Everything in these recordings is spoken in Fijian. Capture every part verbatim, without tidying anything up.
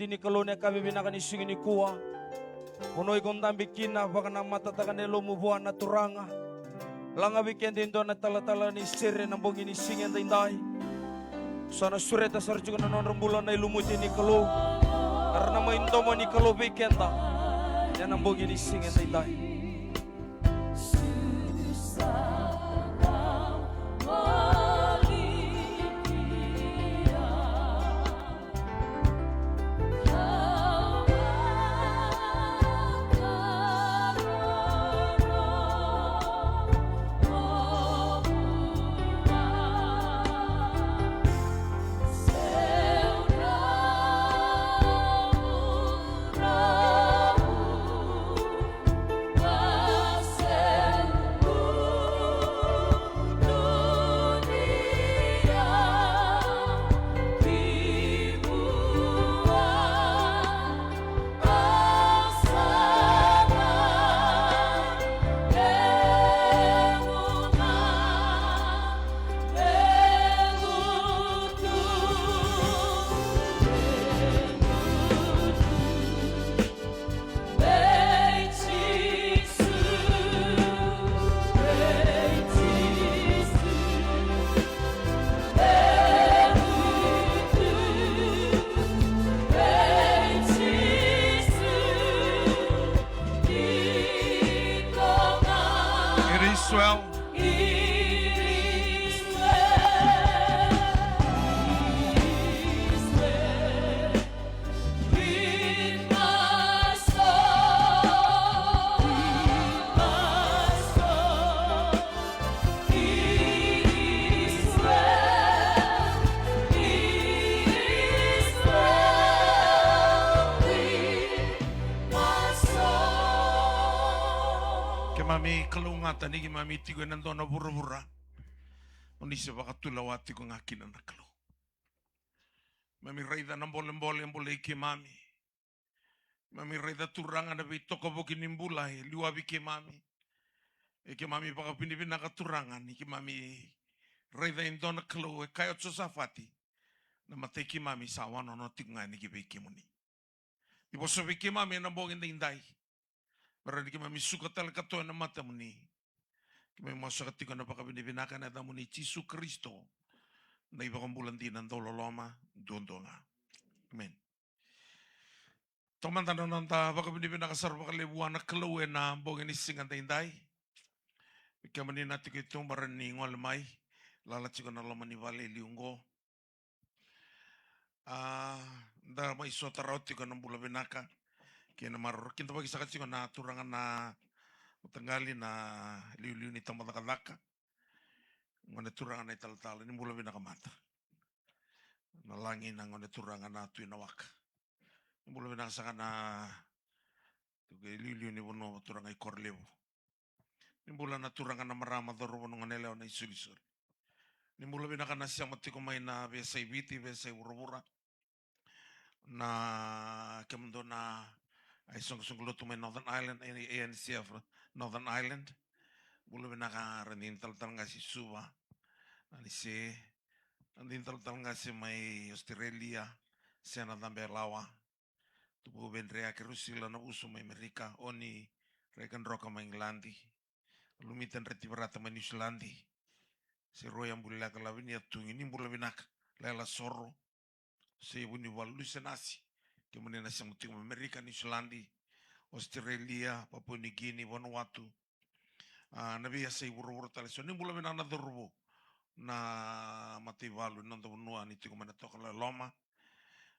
Tini Kalou, na yakavi vinaka ni siga nikua. Vanua iko dabe kina, vakanamatataka na yalomu vua na Turaga. Laga vei keda e dua na talatala ni sere na bogi ni siga edaidai. Sa na sureta sara tiko na nodra bula na ilumuti ni Kalou. Era na mai domo ni Kalou vei keda ena bogi ni siga edaidai. It is well. Keimami kalougata ni keimami tiko ena dua na vuravura o ni se vakatulewa tiko ga kina na Kalou. Keimami raica na bolebole e bolei keimami. Keimami raica, Turaga, na veitokavoki ni bula e liwavi keimami. E keimami vakavinavinaka, Turaga, ni keimami raica e dua na Kalou, e kaya o Josafati, na matai keimami sa wanono tiko ga yani ki vei kemuni. Ni vosa vei keimami ena bogi edaidai, me rawa ni keimami suka tale ka toka ena matamuni. Keimami masu saka tiko ena vakavinavinaka ena yacamuni Jisu Karisito, na iVakabula dina, dauloloma duadua ga. Amen. Taumada na noda vakavinavinaka sara vakalevu vua na Kalou ena bogi ni siga edaidai. Vei kemuni na tiko i tuba, rawa ni gole mai, lala tiko na loma ni vale e liu oqo. A, da mai sota rawa tiko na bula vinaka kei na maroroi. Kidavaki saka tiko na turaga na mataqali, na iliuliu ni tabacakacaka. Gone turaga na italatala, ni bula vinaka mada. Na Lagi, na gone turaga na Tui Nawaka. Ni bula vinaka saka na turaga iliuliu ni vanua, turaga i Korolevu. Ni bula na turaga na marama, cauravou, na goneyalewa, na isolisoli. Ni bula vinaka na sema tiko mai na veiyasai Viti, veiyasai vuravura. Na kemudou na isoqosoqo lotu mai Northern Ireland, A N C F Northern Ireland. Bula vinaka, radini talatala qase Suva, na Nise, radini talatala qase mai Australia, Sena Cabelawa, Tubu Vedrea, Kerusila Navuso mai Amerika, Oni Rekadroka mai Igiladi, Lumita Dretivarata mai Niusiladi, Seroi Abulileka, Lavinia Tugi, ni bula vinaka, Laila Soro, Sei Vunivalu, Lusenasi, kemuni na sema tiko mai Amerika, Niusiladi, Australia, Papua New Guinea, Vanuatu, a, na veiyasai vuravura tale eso. Ni bula vinaka na cauravou, na mataivalu ni noda vanua, ni tiko mai na Tokalau e Loma,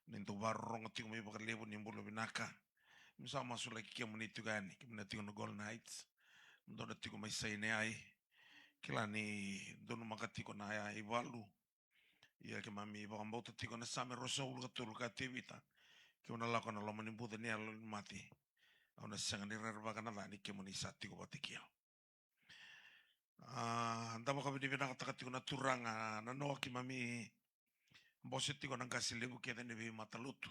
ni dau vakarorogo tiko mai vakalevu, ni bula vinaka. Mi sa masulaki kemuni tiko yani, kemuni na tiko na Golden Heights, dou na tiko mai Sinai, kila ni donumaka tiko na ivalu. Ia keimami vakabauta tiko na Same ruasagavulu ka tolu, kaya o Tevita, keu na lako ena loma ni buca ni yalo ni mate, au na sega ni rerevaka na ca ni kemuni sa tiko vata kei au. A, da vakavinavinakataka tiko na Turaga, na noa keimami bose tiko na qase levu kece ni veimatalotu.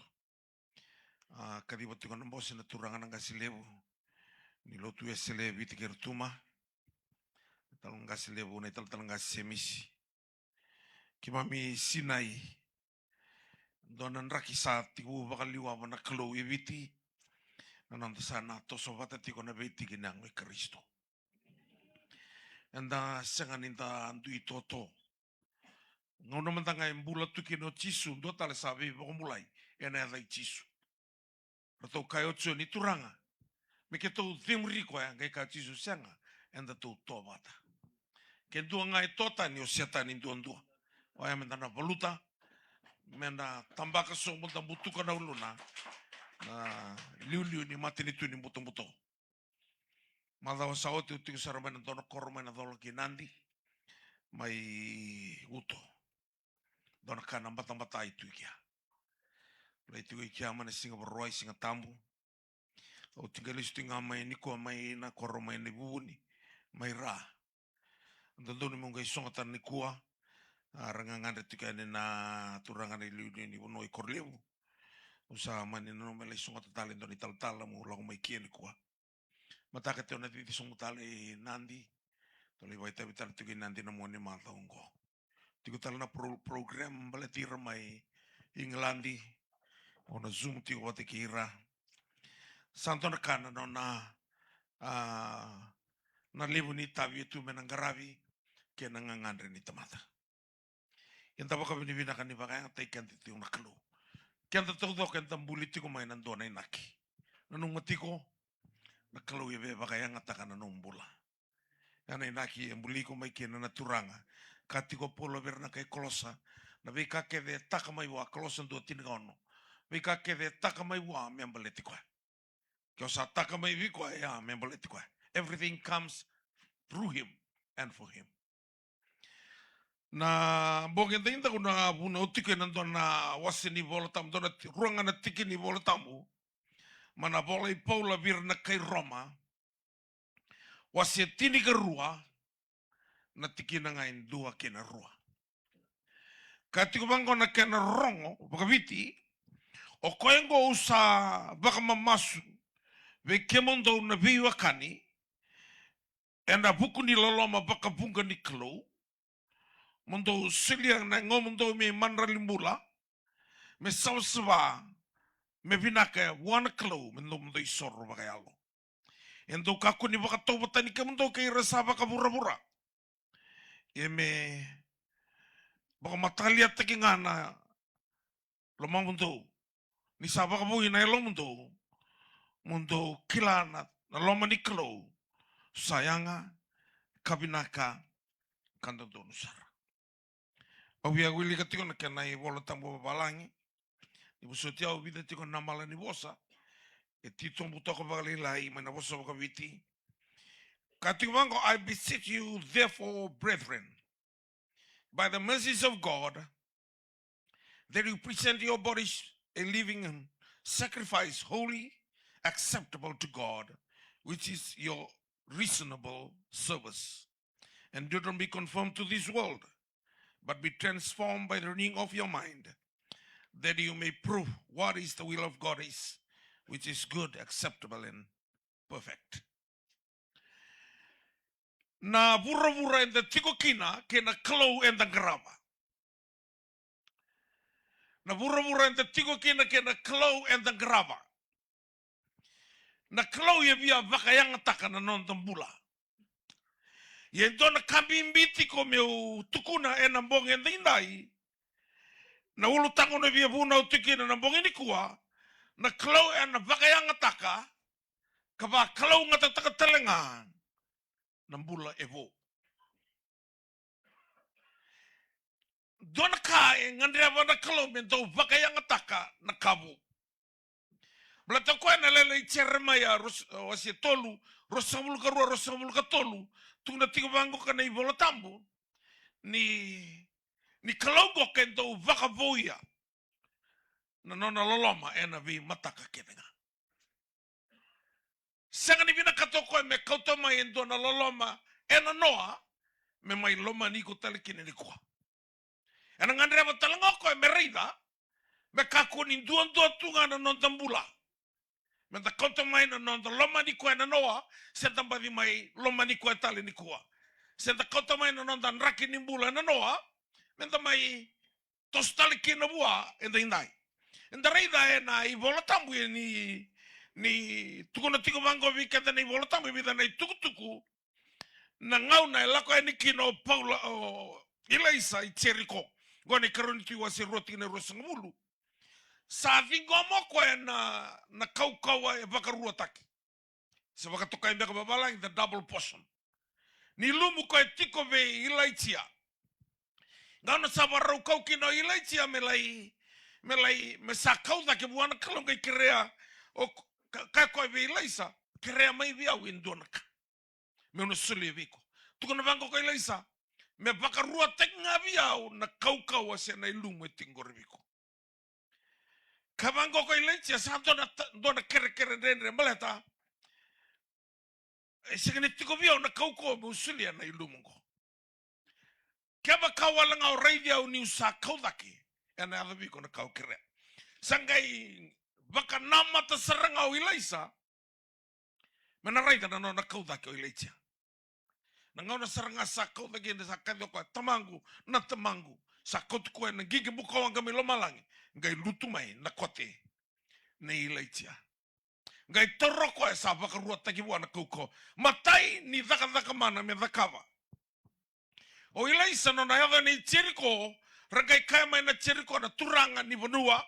A, kaciva tiko na bose na turaga na qase levu ni lotu Wesele Viti kei Rotuma, na talatala qase levu, na italatala qase Semisi. Keimami sinai Dua na draki sa tekivu vakaliwava na Kalou e Viti, na noda sa na toso vata tiko na veitiki ni yago i Karisito. Eda sega ni da dui toto. Gauna mada ga e bula tu kina o Jisu, dua tale sa veivakabulai ena yaca i Jisu. Ratou kaya o Joni, Turaga, me keitou cemuri koya? Qai kaya o Jisu, sega, eda tou to vata. Ke dua ga e to tani, o Setani duadua. Oya meda na valuta, meda tabaka sobu, da butuka na uluna na liuliu ni matanitu ni butobuto. Macawa sa oti au tiko sara mai na dua na koro mai na Cola kei Nadi, mai Uto. Dua na ka na batabata i tu i kea. Lai tiko i kea mai na Siga Vakarauwai, Siga Tabu. Au tiko lesu tiko ga mai nikua mai na koro mai Naivuvuni, mai Ra. Dodonu meu qai soqota nikua. A, ra gagadre tiko yani na turaga na iliuliu ni vanua i Korolevu. Au sa mani nanuma me lai soqota tale e dua na italatala meu lako mai kea nikua. Mataka tiko na cici sobu tale i Nadi. Tou lai vakaitavi tale tiko i Nadi na mua ni macawa oqo. Tiko tale na pro-, program baleti ira mai Igiladi. Au na Zoom tiko vata kei ira. Sa dua na ka na nona, a, na levu ni itavi e tu me na qaravi kei na gagadre ni tamata. Eda vakavinavinaka ni vakayagataki keda tiko na Kalou. Keda taucoko eda buli tiko mai na dua na inaki. Nanuma tiko, na Kalou e via vakayagataka na nomu bula. Ya na inaki e buli iko mai kina na Turaga. Ka tiko o Paula vei ira na kai Kolosa, na veika kece e taka mai vua, Kolosa dua tinikaono. Veika kece e taka mai vua me baleti koya. Ke o sa taka mai vei koya, ya me baleti koya. Everything comes through him and for him. Na bogi edaidai au na vunau tiko ena dua na wase ni Vola Tabu, dua na ti-, rua ga na tiki ni Vola Tabu. Mai na vola i Paula vei ira na kai Roma. Wase tinikarua, na tikina ga e dua kei na rua. Ka tiko vaqo na kena rogo vakaviti, o koya oqo au sa vakamamasu vei kemudou na veiwekani, ena vuku ni loloma vakavuqa ni Kalou, mo dou solia na yagomudou me imadrali bula, me savasava, me vinaka vua na Kalou, me nomudou isoro vakayalo. E dou kakua ni vakatauvatani kemudou kei ira sa vakavuravura. Ia me vakamataliataki ga na lomamudou. Ni sa vakavoui na yalomudou, mo dou kila na, na loma ni Kalou sa yaga ka vinaka ka dodonu sara. Au via wilika tiko na kena iVola Tabu vavalagi. Ni vosoti au, vica tiko na mala ni vosa. E titobu toka vakalailai mai na vosa vakaviti. Ka tiko vaqo, I beseech you therefore, brethren, by the mercies of God, that you present your bodies a living sacrifice, holy, acceptable to God, which is your reasonable service. And do not be conformed to this world, but be transformed by the renewing of your mind, that you may prove what is the will of God is, which is good, acceptable, and perfect. Na vuravura eda tiko kina kei na Kalou eda qarava. Na vuravura eda tiko kina kei na Kalou eda qarava. Na Kalou e via vakayagataka na noda bula. Ia e dua na ka bibi tiko meu tukuna ena bogi edaidai. Na ulutaga au na via vunau tiko kina na bogi nikua, na Kalou ena vakayagataka ka vakalougatataka tale ga na bula e vo. Dua na ka e gadreva na Kalou me dau vakayagataka na ka vo. Baleta o koya na lele i Jeremaia, ros-, wase tolu, ruasagavulu ka rua, ruasagavulu ka tolu, tukuna tiko vaqo ka na iVola Tabu, ni, ni Kalou qo ke dau vakavouya na nona loloma ena veimataka kece ga. Sega ni vinakata o koya me kauta mai e dua na loloma ena noa, me mai lomani iko tale kina nikua. Ena gadreva tale ga o koya me raica, me kakua ni duadua tu ga na noda bula. Meda kauta mai na noda lomani koya ena noa, se da baci mai lomani koya tale nikua. Se da kauta mai na noda draki ni bula ena noa, meda mai toso tale kina vua edaidai. Eda raica ena iVola Tabu e ni, ni tukuna tiko vaqo vei keda na iVola Tabu e vica na itukutuku. Na gauna e lako yani kina o Paula, o Ilaisa i Jeriko. Qo na ikarua ni Tui wase rua tikina e ruasagavulu. Sa ciqoma o koya na, na kaukauwa e vakaruataki. Se vakatokai beka vavalagi the double portion. Ni lumu koya tiko vei Ilaija. Gauna sa vakarau kau kina o Ilaija me lai, me lai, me sa kau cake vua na Kalou qai kerea, o, ka, kaya koya vei Ilaisa, kerea mai vei au e dua na ka. Meu na solia vei iko. Tukuna vaqo ko Ilaisa, me vakaruataki ga vei au na kaukauwa se na ilumu e tiko qori vei iko. Ka vaqo ko Ilaija, sa dua na ta-, dua na kerekere dredre baleta. E sega ni tiko vei au na kaukauwa meu solia na ilumu qo. Kevaka wale ga o raici au niu sa kau cake, ena yaco vei iko na ka o kerea. Sa qai vakanamata sara ga o Ilaisa, me na raica na nona kau cake o Ilaija. Na gauna sara ga sa kau cake, sa kaci o koya, tamaqu, na tamaqu. Sa kauti koya na qiqi bukawaqa mai lomalagi, qai lutu mai na kote nei Ilaija. Qai taura o koya sa vakaruataki vua na kaukauwa. Matai ni cakacaka mana me cakava. O Ilaisa nona yaco ena i Jeriko, ra qai kaya mai na Jeriko na turaga ni vanua,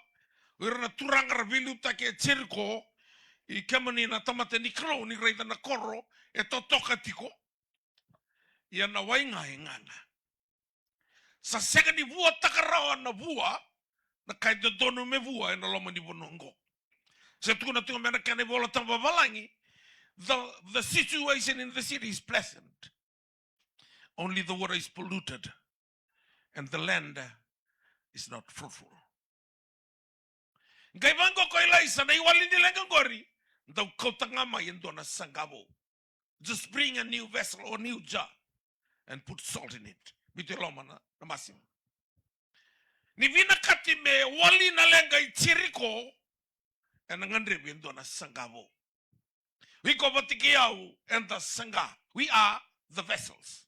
o ira na turaga ra veiliutaki e Jeriko, i kemuni na tamata ni Kalou ni raica na koro e totoka tiko. Ia na wai ga e gaga. Sa sega ni vuataka rawa na vua, na ka e dodonu me vua ena loma ni vanua oqo. Sa tukuna tiko mai na kena iVola Tabu vavalagi, the, the situation in the city is pleasant. Only the water is polluted and the land is not fruitful. Qai vaqo ko Ilaisa, na iwali ni leqa qori, dau kauta ga mai e dua na saqa vou. Just bring a new vessel or new jar and put salt in it. Biuta e loma na, na masima. Ni vinakati me wali na leqa i Jeriko, ena gadrevi e dua na saqa vou. Iko vata kei au eda saqa. We are the vessels.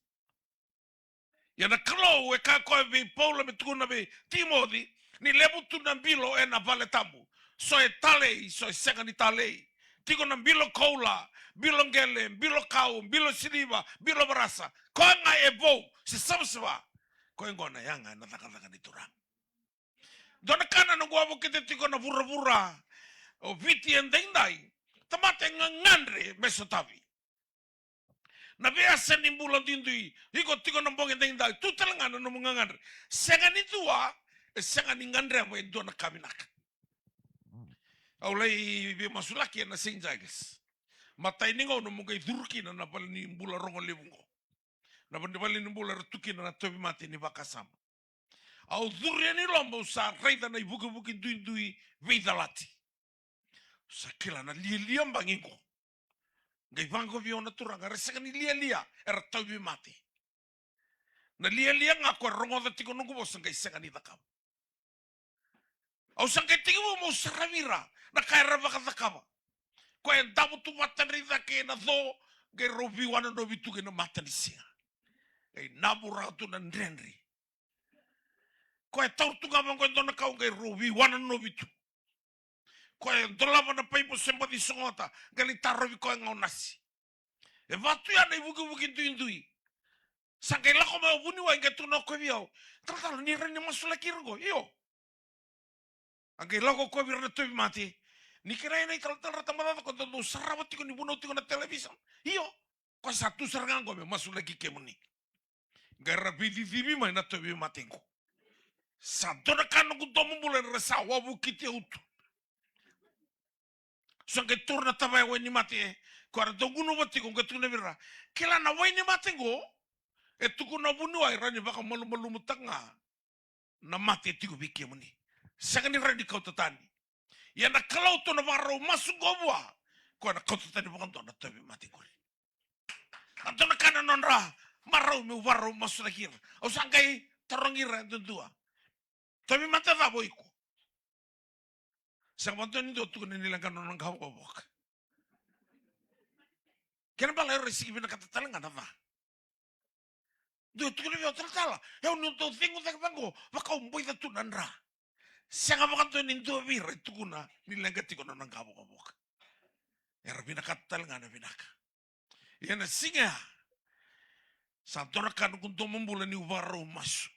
Ia na Kalou e kaya koya vei Paula me tukuna vei Timoci, ni levu tu na bilo ena vale tabu. So e talei, so e sega ni talei. Tiko na bilo koula, bilo qele, bilo kau, bilo siliva, bilo varasa. Koya ga e vou, se savasava. Koya qo na yaga ena cakacaka ni Turaga. Dua na ka na noqu a vokita tiko na vuravura o Viti e daidai. Tamata e gagadre me sotavi. Na veiyasa ni bula duidui, iko tiko na bogi daidai, tu tale ga na nomu gagadre. Sega ni dua e sega ni gadreva e dua na ka vinaka. Au lai veimasulaki ena Saint Giles. Matai ni gauna mo qai curu kina na vale ni bula rogo levu qo. Na vale ni bula era tu kina na tauvimate ni vakasama. Au curu yani loma, au sa raica na ivukivuki duidui veicalati. Sa kila na lialia bagi qo. Qai vaqo vei au na Turaga, era sega ni lialia, era tauvimate. Na lialia ga ko e rogoca tiko noqu vosa qai sega ni cakava. Au sa qai tekivu meu saravi ira na ka era vakacakava. Ko e davo tu vata dri cake ena co, qai rau veiwananovi tu kei na matanisiga. Qai navura tu na dredre. Ko e taura tu ga vaqo e dua na kau qai rau veiwananovi tu. Ko e dolava na paipo se baci sogota, qai lai tarovi koya ga o nasi. E va tu ya na ivukivuki duidui. Sa qai lako mai o vuniwai qai tukuna o koya vei au, "Talatala, ni rawa ni masulaki ira qo?" "Io." A qai lako o koya vei ira na tauvimate. "Ni kerea na italatala ra Tabacakacaka, ko dau sarava tiko ni vunau tiko na television?" "Io." "Ko sa tu sara ga qo me masulaki kemuni." Qai ra veicicivi mai na tauvimate qo. Sa dua na ka noqu domobula era sa wavokiti au tu. Sa qai taura na tavaya wainimate, ko era dau gunuva tiko, qai tukuna vei ira, "Kila na wainimate qo, e tukuna o vuniwai, rawa ni vakamalumalumutaka ga na mate e tiko vei kemuni. Sega ni rawa ni kauta tani. Ia na Kalou tou na vakarau masu qo vua, ko na kauta tani vakadua na tauvimate qori." A dua na ka na nodra marau meu vakarau masulaki ira. Au sa qai tarogi ira e duadua, "Tauvimate cava o iko?" Sega vakadua ni dua tukuna ni leqa na nona qavokavoka. Kena bala era sega ni vinakata tale ga na ca. Dua tukuna vei au, "Talatala, e au niu dau cegu cake vaqo, vaka au boica tu na dra." Sega vakadua ni dua vei ira e tukuna ni leqa tiko na nona qavokavoka. Era vinakata tale ga na vinaka. Ia na siga ya, sa dua na ka noqu domobula niu vakarau masu.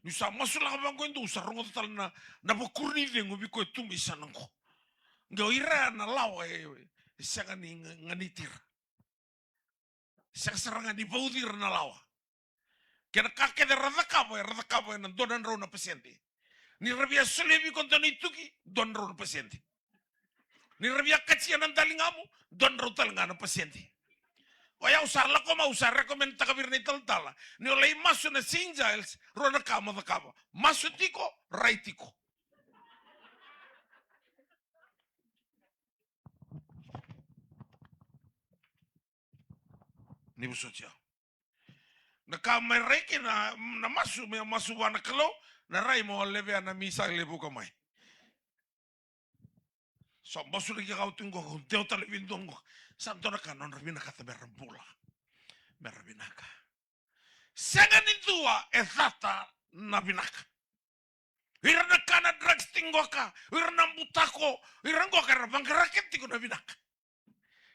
Niu sa masulaka vaqo e dua, au sa rogoca tale na, na vakuru ni cegu vei koya tu mai sana qo. Qai o ira ya na lawa e, e sega ni ga-, ganiti ira. Sega sara ga ni vauci ira na lawa. Kei na ka kece ra cakava, era cakava ena dua na drau na pasede. Ni ra via solia vei iko dua na ituki, dua na drau na pasede. Ni ra via katia na daligamu, dua na drau tale ga na pasede. O yau sa lako mai, au sa recommend-taka vei ira na italatala. Ni o lai masu na Saint Giles, rua na ka mo cakava. Masu tiko, rai tiko. Ni vosoti au. Na ka me rai kina na, na masu, me masu vua na Kalou, na rai mo levea na misa e levu ka mai. So masu na kikau tu qo, ko deu tale vei dua qo. Sa dua na ka nodra vinakata me ra bula. Me ra vinaka. Sega ni dua e cata na vinaka. Ira na kana drugs tiko qoka, ira na butako, ira qoka era vaqara kece tiko na vinaka.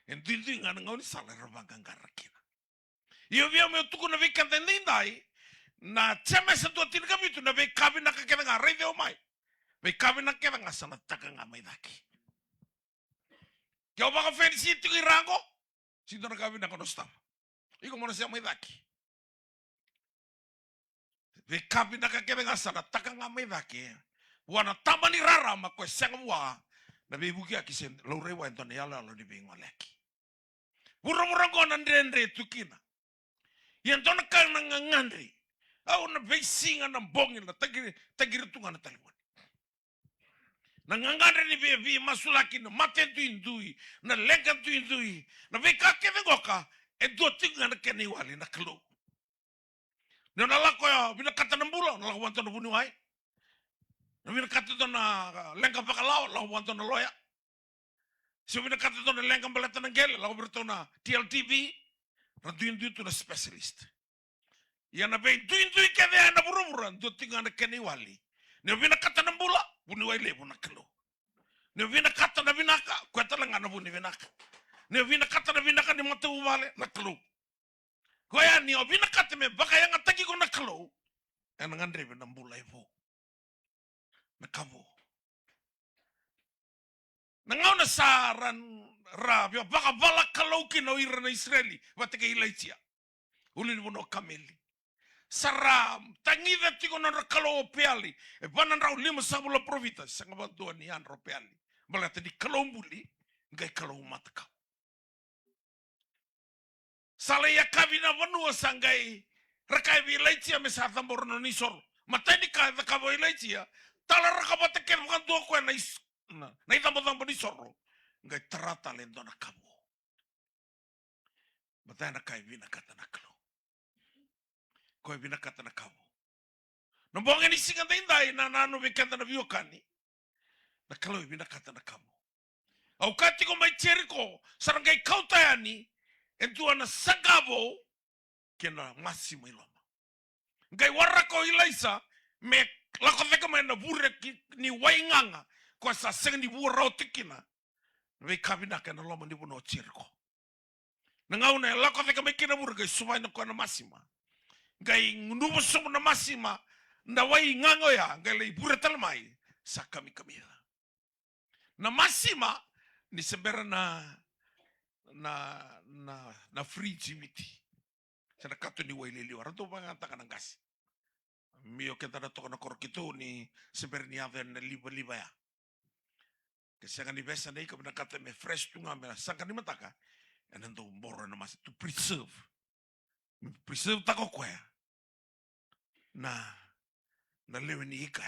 E duidui ga na gaunisala era vaqaqara kina. Io via meu tukuna vei keda edaidai, na Jemesa dua tinikavitu, na veika vinaka kece ga, raici au mai. Veika vinaka kece ga sa na taka ga mai cake. Ke o vakafenisi tiko i ra qo, sega ni dua na ka vinaka o na sotava. Iko mo na sema i cake. Veika vinaka kece ga sa na taka ga mai cake. Vua na tama ni rarama ko e sega vua na veivukiyaki se laurai vua e dua na iyaloyalo ni veigoleyaki. Vuravura qo na dredre tu kina. Ia dua na ka na gagadre. Au na veisiga na bogi na taqiri, taqiri tu ga na talevoni. Na gagadre ni via veimasulaki, na mate duidui, na leqa duidui, na veika kece qoka, e dua tiko ga na kena iwali na Kalou. Ni o na lako ya vinakata na bula, o na lako vua dua na vuniwai. Na vinakata dua na leqa vakalawa, lako vua dua na loya. Se o vinakata dua na leqa baleta na qele, lako vei ratou na T L T V, ra duidui tu na specialist. Ia na veiduidui kece ya ena vuravura, dua tiko ga na kena iwali. Ni o vinakata na bula, vuniwai levu na Kalou. Ni o vinakata na vinaka, koya tale ga na vu ni vinaka. Ni o vinakata na vinaka ni matavuvale, na Kalou. Koya ni o vinakata me vakayagataki iko na Kalou, ena gadrevi na bula e vou. Na ka vou. Na gauna sa ra, ra via vakavalakalou kina o ira na Isireli vata kei Ilaija, ulunivanua o Kameli. Sa ra tagica tiko na nodra kalou o Peali, e va na drau limasagavulu na parofita, sega vakadua ni yadra o Peali. Baleta ni kalou buli, qai kalou matakau. Sa lai yakavi na vanua sa qai ra kaya vei Ilaija me sa cabora na nona isoro. Matai ni ka e cakava o Ilaija, tala raka vata kece vakadua o koya na is-, na, na icabocabo ni soro. Qai tara tale e dua na ka vou. Baleta na ka e vinakata na Kalou. Koya e vinakata na ka vou. Na bogi ni siga daidai, na, na nanuma vei keda na veiwekani. Na Kalou e vinakata na ka vou. Au kaya tiko mai Jeriko, sa ra qai kauta yani e dua na saqa vou kei na masima i loma. Qai waraka o Ilaisa me lako cake mai na vure ki, ni wai gaga, koya sa sega ni vua rawa tiko kina na veika vinaka ena loma ni vanua o Jeriko. Na gauna e lako cake mai kina na vure, qai suvai na koya na masima. Qai gunuva sobu na masima na wai gaga oya, qai lai vure tale mai, sa kamikamica. Na masima, ni se bera na, na, na, na fridge i Viti. Se na kato ni wai liliwa, ratou vakayagataka na qase. Mai o keda na toka na koro keitou ni se bera ni yaco yani na livaliva ya. Ke sega ni vesa na ika, vinakata me fresh tu ga me na saqa ni mataka, ena dau boro ena masima, to preserve. Me preserve-taka o koya na, na lewe ni ika.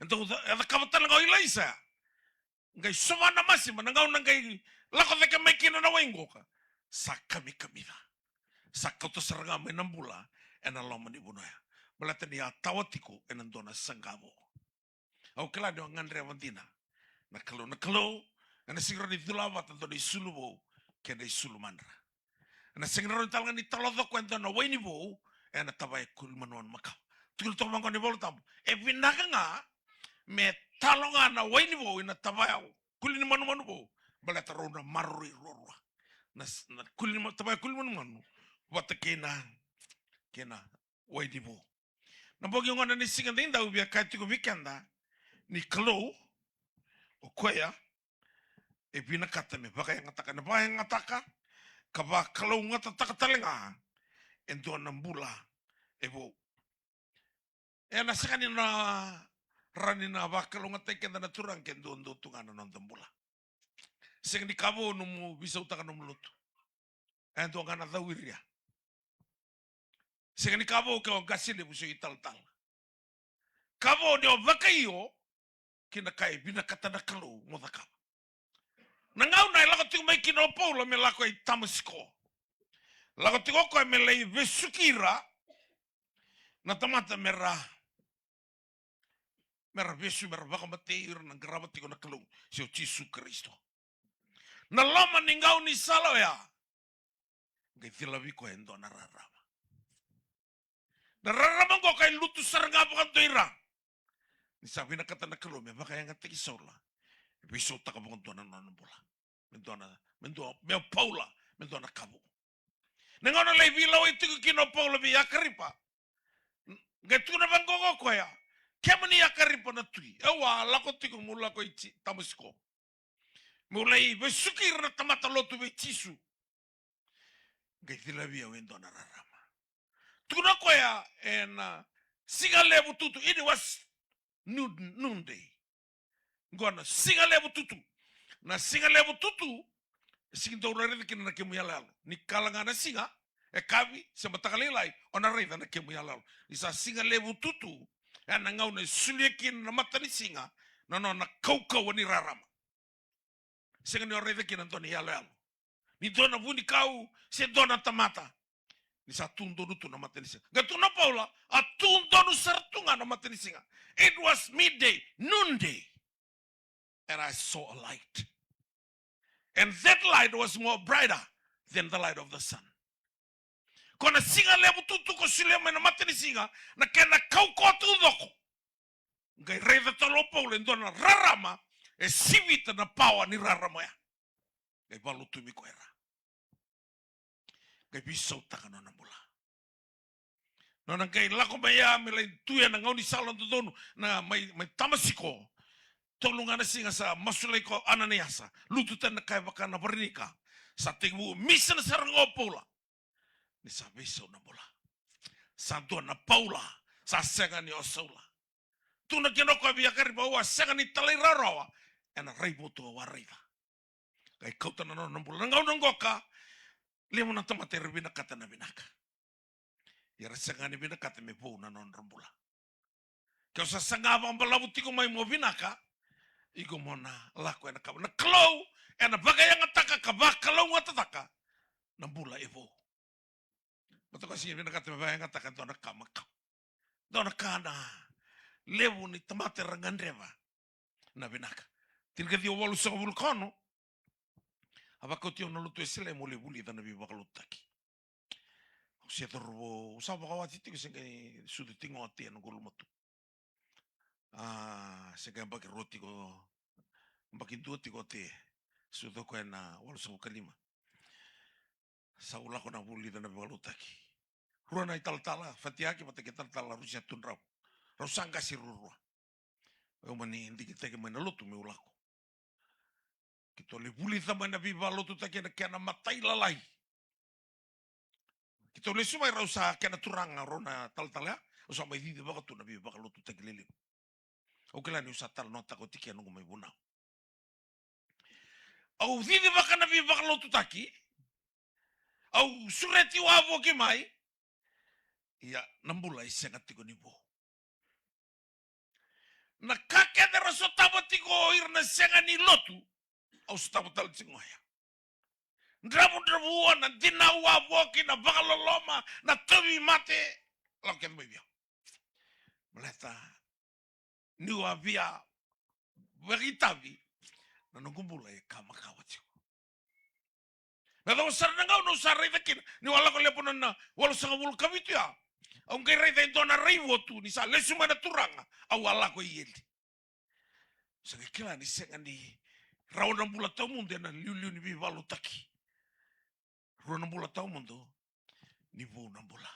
E dau ca-, e cakava tale ga o Ilaisa. Qai sova na masima, na gauna qai lako cake mai kina na wai qoka, sa kamikamica. Sa kauta sara ga mai na bula ena loma ni vanua ya. Baleta ni a tawa tiko ena dua na saqa vou. Au kila ni o gadreva dina na Kalou. Na Kalou ena sega ni rawa ni cula vata dua na isulu vou kei na isulu madra. Ena sega ni rawa ni tale ga ni taloca o koya e dua na waini vou ena tavaya e kuli manumanu makawa. Tukuna toka vaqo na iVola Tabu, e vinaka ga me talo ga na waini vou ina tavaya kuli ni manumanu vou, baleta rau na maroroi ruarua. Na s-, na kuli ni ma-, tavaya kuli ni manumanu vata kei na, kei na waini vou. Na bogi oqo, na ni siga daidai, au via kaya tiko vei keda ni Kalou, o koya e vinakata me vakayagataka, na vakayagataka ka vakalougatataka tale ga e dua na bula e vou. E na sega ni na rawa ni na vakalougatataki keda na Turaga ke duadua tu ga na noda bula. Sega ni ka vou nomu veisautaka nomu lotu. E dua ga na cau iria. Sega ni ka vou ke o qase levu se o italatala. Ka vou ni o vakaio ki na ka e vinakata na Kalou mo cakava. Na gauna e lako tiko mai kina o Paula me lako i Tamasiko, lako tiko o koya me lai vesuki ira na tamata me ra, me ra vesu, me ra vakamatei ira na qarava tiko na Kalou, se o Jisu Karisito. Na loma ni gaunisala oya, qai cilavi koya e dua na rarama. Na rarama oqo qai lutu sara ga vakadua i ra. Ni sa vinakata na Kalou me vakayagataki Saula, e veisautaka vakadua na nona bula. Me dua na, me dua, me o Paula, me dua na ka vou. Na gauna lai veilewai tiko kina o Paula vei Akaripa, qai tukuna vaqo o koya, kemuni Akaripa na tui, au a lako tiko, meu lako i Ji-, Tamasiko, meu lai vesuki ira na tamata lotu vei Jisu. Qai cilavi au e dua na rarama. Tukuna o koya e na siga levu tutu, it was noon, noonday. Qo na siga levu tutu. Na siga levu tutu, e sigi dau raica kina na kemu iyaloyalo. Ni kala ga na siga, e kavi se mataka lailai, o na raica na kemu iyaloyalo. Ni sa siga levu tutu, e na gauna e solia kina na matanisiga na nona kaukauwa ni rarama. Sega ni o raica kina dua na iyaloyalo, ni dua na vunikau se dua na tamata. Ni sa tu donu tu na matanisiga. Qai tukuna o Paula, a tu donu sara tu ga na matanisiga. It was midday, noonday. And I saw a light. And that light was more brighter than the light of the sun. Ko na siga levu tutu ko solia mai na matanisiga, na kena kaukauwa taucoko. Qai raica tale o Paula e dua na rarama e sivita na pawa ni rarama oya. Qai vakalutumi koya e ra. Qai veisautaka nona bula. Nona qai lako mai ya me lai tu e na gaunisala dodonu, na mai, mai Tamasiko. Tolu ga na siga sa masulaki koya o Ananiasa. Lutu tani na ka e vaka na varanika. Sa tekivu misina sara ga o Paula. Ni sa veisau na bula. Sa dua na Paula, sa sega ni o Saula. Tukuna kina o koya vei Akaripa, au a sega ni talairawarawa e na raivotu au a raica. Qai kauta na nona bula. Na gauna qoka, levu na tamata era vinakata na vinaka. Ia era sega ni vinakata me vou na nodra bula. Ke o sa saga vakabalavu tiko mai mo vinaka, iko mo na lako e na ka. Na Kalou e na vakayagataka ka vakalougatataka na bula e vou. Baleta ko sega ni vinakata me vakayagataka e dua na ka makawa. Dua na ka na levu ni tamata era gadreva na vinaka. Tinikaciwa walusagavulu ka ono, a vakauti au na lotu e Salema mo lai vulica na veivakalotutaki. Au se cauravou, au sa vakawati tiko, se qai sucu tiko ga o Te ena Gulumatu. A, se qai yabaki rua tiko, yabaki dua tiko o Te, sucu o koya ena walusagavulu ka lima. Sa u lako na vulica na veivakalotutaki. Rua na italatala, Fatiyaki vata kei talatala Rusia Tudravu. Rau sa qase ruarua. Au mani digitaki mai na lotu meu lako. Keitou lai vulica mai na veivakalotutaki ena kena matailalai. Keitou lesu mai, rau sa kena turaga rau na talatala ya. Au sa mai cicivaka tu na veivakalotutaki lelevu. Au kila niu sa talanoataka oti kina noqu mai vunau. Au cicivaka na veivakalotutaki. Au sureti wavoki mai. Ia na bula e sega tiko ni vo. Na ka kece era sotava tiko o ira na sega ni lotu, au sotava tale tiko ga oya. Dravudravua, na dinau wavoki, na vakaloloma, na tauvimate, lako kece mai vei au. Baleta niu a via vakaitavi, na noqu bula e ka makawa tiko. Me yacova sara na gauna au sa raica kina, niu a lako levu na, na walusagavulu ka vitu ya. Au qai raica e dua na raivotu ni sa lesu mai na Turaga, au a lako i eli. Sa qai kila ni sega ni rawa na bula tawamudu ena liuliu ni veivakalotutaki. Rua na bula tawamudu, ni vou na bula.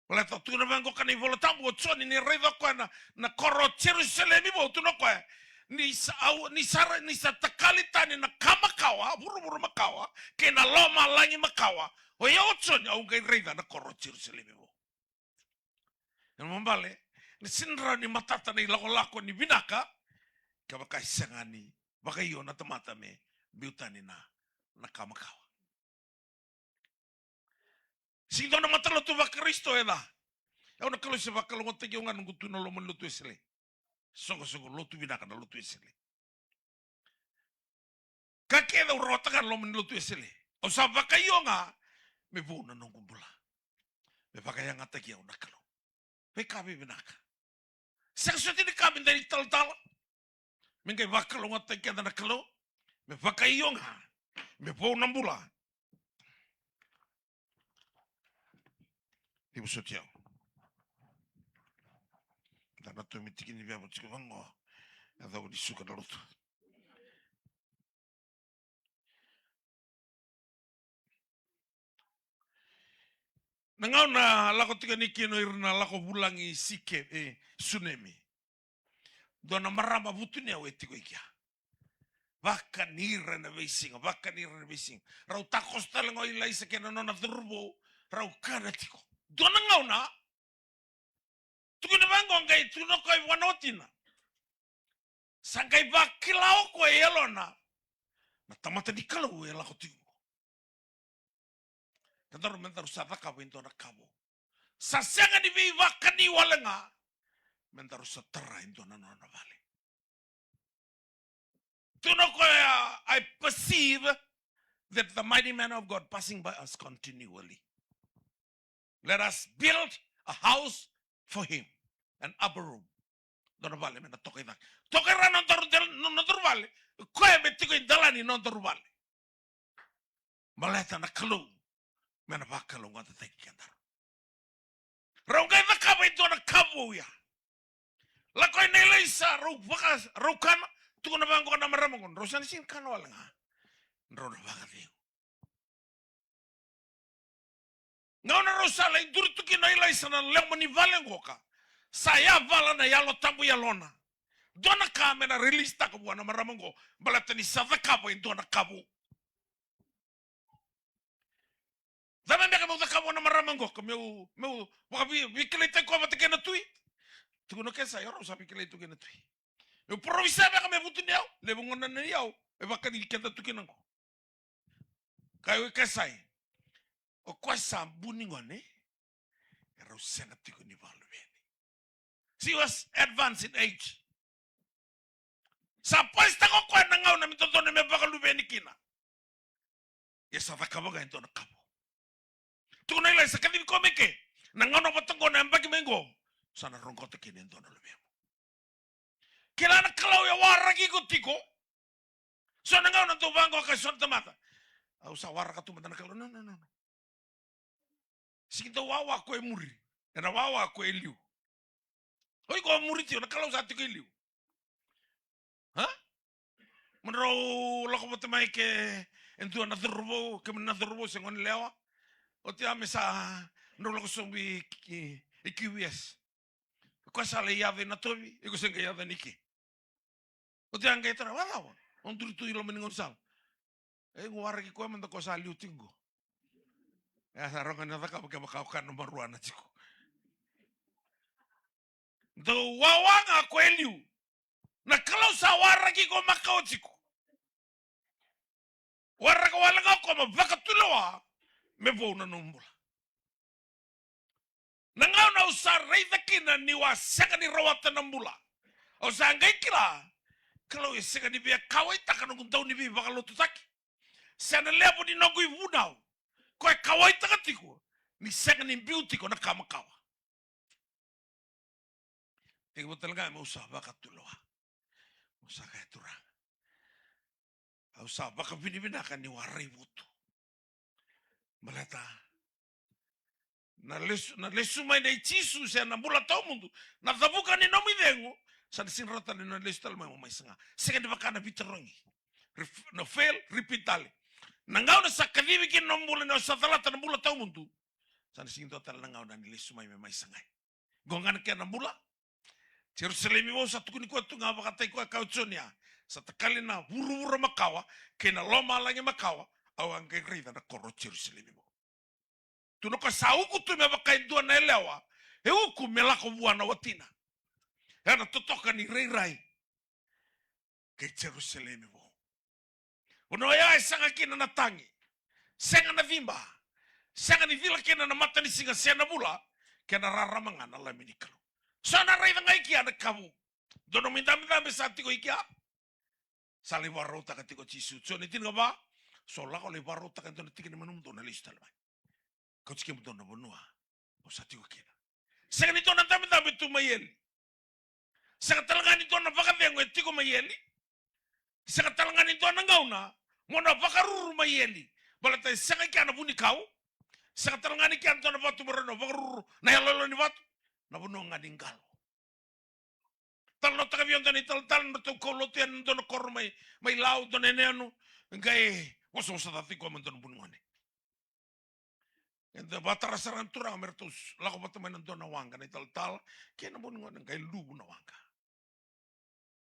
Baleta tukuna vaqo ka na iVola Tabu, o Joni ni raica o koya na, na koro o Jerusalemi vou, tukuna o koya, ni sa, au, ni sa ra-, ni sa takali tani na ka makawa, vuravura makawa, kei na lomalagi makawa. O yau o Joni, au qai raica na koro o Jerusalemi vou. Ena mabale, ni sega ni rawa ni matata na ilakolako ni vinaka, kevaka e sega ni vakaio na tamata me biu tani na, na ka makawa. Sega ni dua na matalotu vaKarisito e ca. Au na Kalou se vakalougatataki au ga noqu tu na loma ni lotu Wesele. Soqosoqo lotu vinaka na lotu Wesele. Ka kece au rawata ga na loma ni lotu Wesele. Au sa vakaio ga me vou na noqu bula. Me vakayagataki au na Kalou. Veika vivinaka. Sega soti ni ka me da italatala. Me qai vakalougatataki keda na Kalou. Me vakaio ga. Me vou na bula. Ni vosoti au. Da na tu me tiki ni via voti tiko vaqo. E cau ni suka na lotu. Na gauna lako tiko ni kino ira na lako vulagi Sike, e, Sunemi. Dua na marama vutuniyau e tiko i kea. Vakani ira ena veisiga, vakani ira ena veisiga. Rau takoso tale ga o Ilaisa kei na nona cauravou, rau kana tiko. Dua na gauna, tukuna vaqo qai tukuna o koya vua na watina. Sa qai vakila o koya e yalona na tamata ni Kalou e lako tiko. Kedaru me daru sa cakava e dua na ka vou. Sa sega ni veivakani wale ga me daru sa tara e dua na nona vale. Tukuna o koya, I perceive that the mighty man of God passing by us continually. Let us build a house for him, an upper room. Dua na vale me na toka i cake. Toka i ra na nodaru del-, no-, nodaru vale. Koya me tiko i dalani nodaru vale. Baleta na Kalou me na vakalougatataki kedaru. Rau qai cakava e dua na ka vou ya. Lako i na Ilaisa, rau vaka, rau kana, tukuna vaqo na marama qo, drau sa na sega ni kana wale ga. Drau na vakacegu. Gauna rau sa lai duri tu kina o Ilaisa na loma ni vale qoka, sa yavala na Yalo Tabu i yalona. Dua na ka me na release taka vua na marama qo, baleta ni sa cakava e dua na ka vou. Cava beka meu cakava vua na marama qoka, meu, meu vakavi-, veikilaitaki koya vata kei na tui? Tukuna o Kesai, o rau sa veikilai tu kei na tui. Meu parofisai beka me vutuniyau, levu gona na iyau e vakani keda tu kina qo. Kaya o Kesai, o koya sa bu ni gone, e rau sega tiko ni vakaluveni. She was advanced in age. Sa pasitaka o koya na gauna me dodonu me vakaluveni kina. Ia sa cakava ga e dua na ka vou. Tukuna o Ilaisa, kacivi koya mai ke. Na gauna vata qo na yabaki mai qo, sa na roqota kina e dua na luvemu. Kila na Kalou e waraki iko tiko. So na gauna dau vaqo ka so na tamata, au sa waraka tu mada na Kalou. No, no, no, no. Sigi dau wawa ko e muri. Ena wawa ko e liu. O iko o muri tiko, na Kalou sa tiko e liu. Ha? Mo drau lako vata mai ke e dua na cauravou, kemuni na cauravou se gone yalewa. Oti ya me sa drau lako sobu i, i, i Q V S. Koya sa lai yaco i Natovi, iko se qai yaco i ke. Oti ya qai tara, vacava? O duri tu i loma ni gaunisala. E, qu waraki koya mada ko sa liu tiko qo. E, sa rogo ni na cakava kevaka o kana marijuana tiko. Dau wawa ga ko e liu. Na Kalou sa waraki iko makawa tiko. Waraka wale ga o koya mo vakatulewa me vou na nomu bula. Na gauna au sa raica kina niu a sega ni rawata na bula, au sa qai kila, Kalou e sega ni via kauwaitaka noqu dau ni veivakalotutaki se na levu ni noqu ivunau. Koya e kauwaitaka tiko ni sega ni biu tiko na ka makawa. Tekivu tale ga meu sa vakatulewa. Meu sa kaya, Turaga, au sa vakavinavinaka niu a raivotu. Baleta Na lesu, na lesu mai nei Jisu se na bula tawamudu, na cavuka ni nomu icegu, sa na sega ni rawa tale ni na lesu tale mai mo mai saga. Sega ni vaka na veitarogi. Ref-, na fail, repeat tale. Na gauna sa kacivi kina na nomu bula ni o sa calata na bula tawamudu, sa na sega ni dua tale na gauna ni lesu mai me mai sagai. Qo ga na kena bula. Jerusalemi vou sa tukuni koya tu ga vakataki koya, kaya o Joni ya, sa takali na vuravura makawa kei na lomalagi makawa, au a qai raica na koro o Jerusalemi vou. Tu na koya sa uku tu me vaka e dua na yalewa e uku me lako vua na watina. Ena totoka ni rairai kei Jerusalemi vou. Vanua oya e sega kina na tagi, sega na ciba, sega ni cila kina na matanisiga se na vula, kei na rarama ga na Lami ni Kalou. So na raica ga i kea na ka vou. Dua nomu idabedabe sa tiko i kea. Sa lai vakarautaka tiko o Jisu. Joni tinikava, so lako lai vakarautaka e dua na tikina me nomudou na lesu tale mai. Kauti kemudou na vanua au sa tiko kina. Sega ni dua na dabedabe tu mai eli. Sega tale ga ni dua na vakacegu e tiko mai eli. Sega tale ga ni dua na gauna mo na vakaruru mai eli. Baleta e sega i kea na vunikau. Sega tale ga ni kea na dua na vatu mo rawa ni vakaruru na yaloyalo ni vatu. Na vanua ga ni qalo. Talanoataka vei au e dua na italatala, na nodratou kaulotu ena dua na koro mai, mai Lau, dua na yanuyanu, qai vosavosa cata tiko mai e dua na vunigone. Eda vakatara sara na turaga me ratou s-, lako vata mai na dua na waqa, na italatala kei na vunigone, qai luvu na waqa.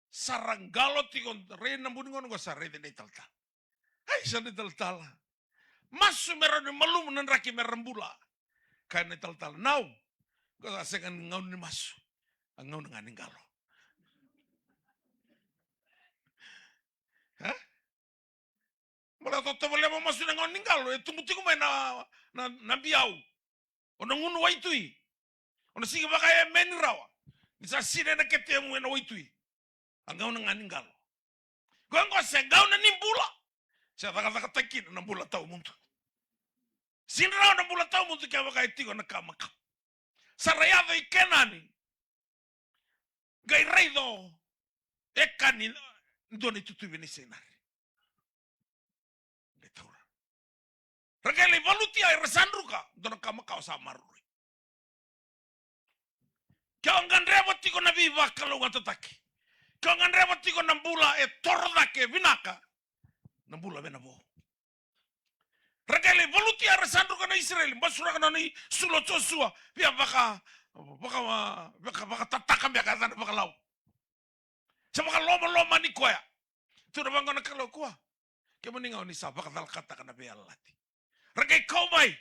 Sa ra qalo tiko, rai na vunigone qo sa raica na italatala. Ai, sa na italatala. Masu me rawa ni malumu na draki me ra bula. Kaya na italatala, nau. Qo sa sega ni gauna ni masu. A gauna ga ni qalo. E? Baleta o tovolea mo masu na gauna ni qalo, e tubu tiko mai na, na, na biau. O na gunu waitui. O na sigi vakaemeni rawa. Ni sa sina ena ketemu ena waitui. A gauna ga ni qalo. Qo, qo se gauna ni bula. Se cakacakataki kina na bula tawamudu. Sega ni rawa na bula tawamudu kevaka e tiko na ka makawa. Sa ra yaco i Kenani. Qai raica o Ekani, dua na itutuvi ni senari. Qai taura. Ra qai lai valuti, era sa druka, dua na ka makawa sa maroroi. Ke o gadreva tiko na veivakalougatataki, ke o gadreva tiko na bula e toro cake, e vinaka, na bula vei na vo. Ra qai lai valuti, era sa druka na Isireli, basuraka na nona isulu o Josua, via vaka, vaka, vaka, vakatataka beka, e ca na vakalau. Sa vakalomalomani koya. Tukuna vaqo na Kalou, kua. Kemuni ga oni sa vakacalakataka na veiyalayalati. Ra qai kau mai.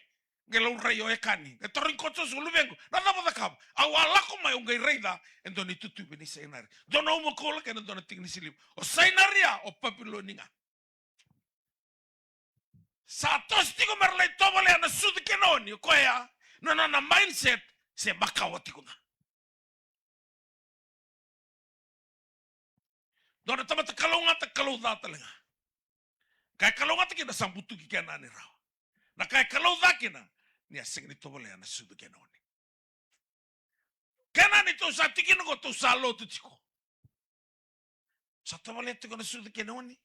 Qai laurai o Ekani. Qai tarogi koya o Josua, luvequ, na cava o cakava? Au a lako mai, au qai raica e dua na itutuvi ni senari. Dua na uma koula kei na dua na tiki ni siliva. O senari ya, o Papiloni ga. Sa toso tiko me ra lai tovolea na sucu kei na oni, o koya na nona mindset se makawa tiko ga. Dua na tamata kalougata, kalou ca tale ga. Ka e kalougata kina sa butuki Kenani rawa. Na ka e kalou ca kina, ni a sega ni tovolea na sucu kei na oni. Kenani tou sa tiko kina qo, tou sa lotu tiko. Sa tovolea tiko na sucu kei na oni.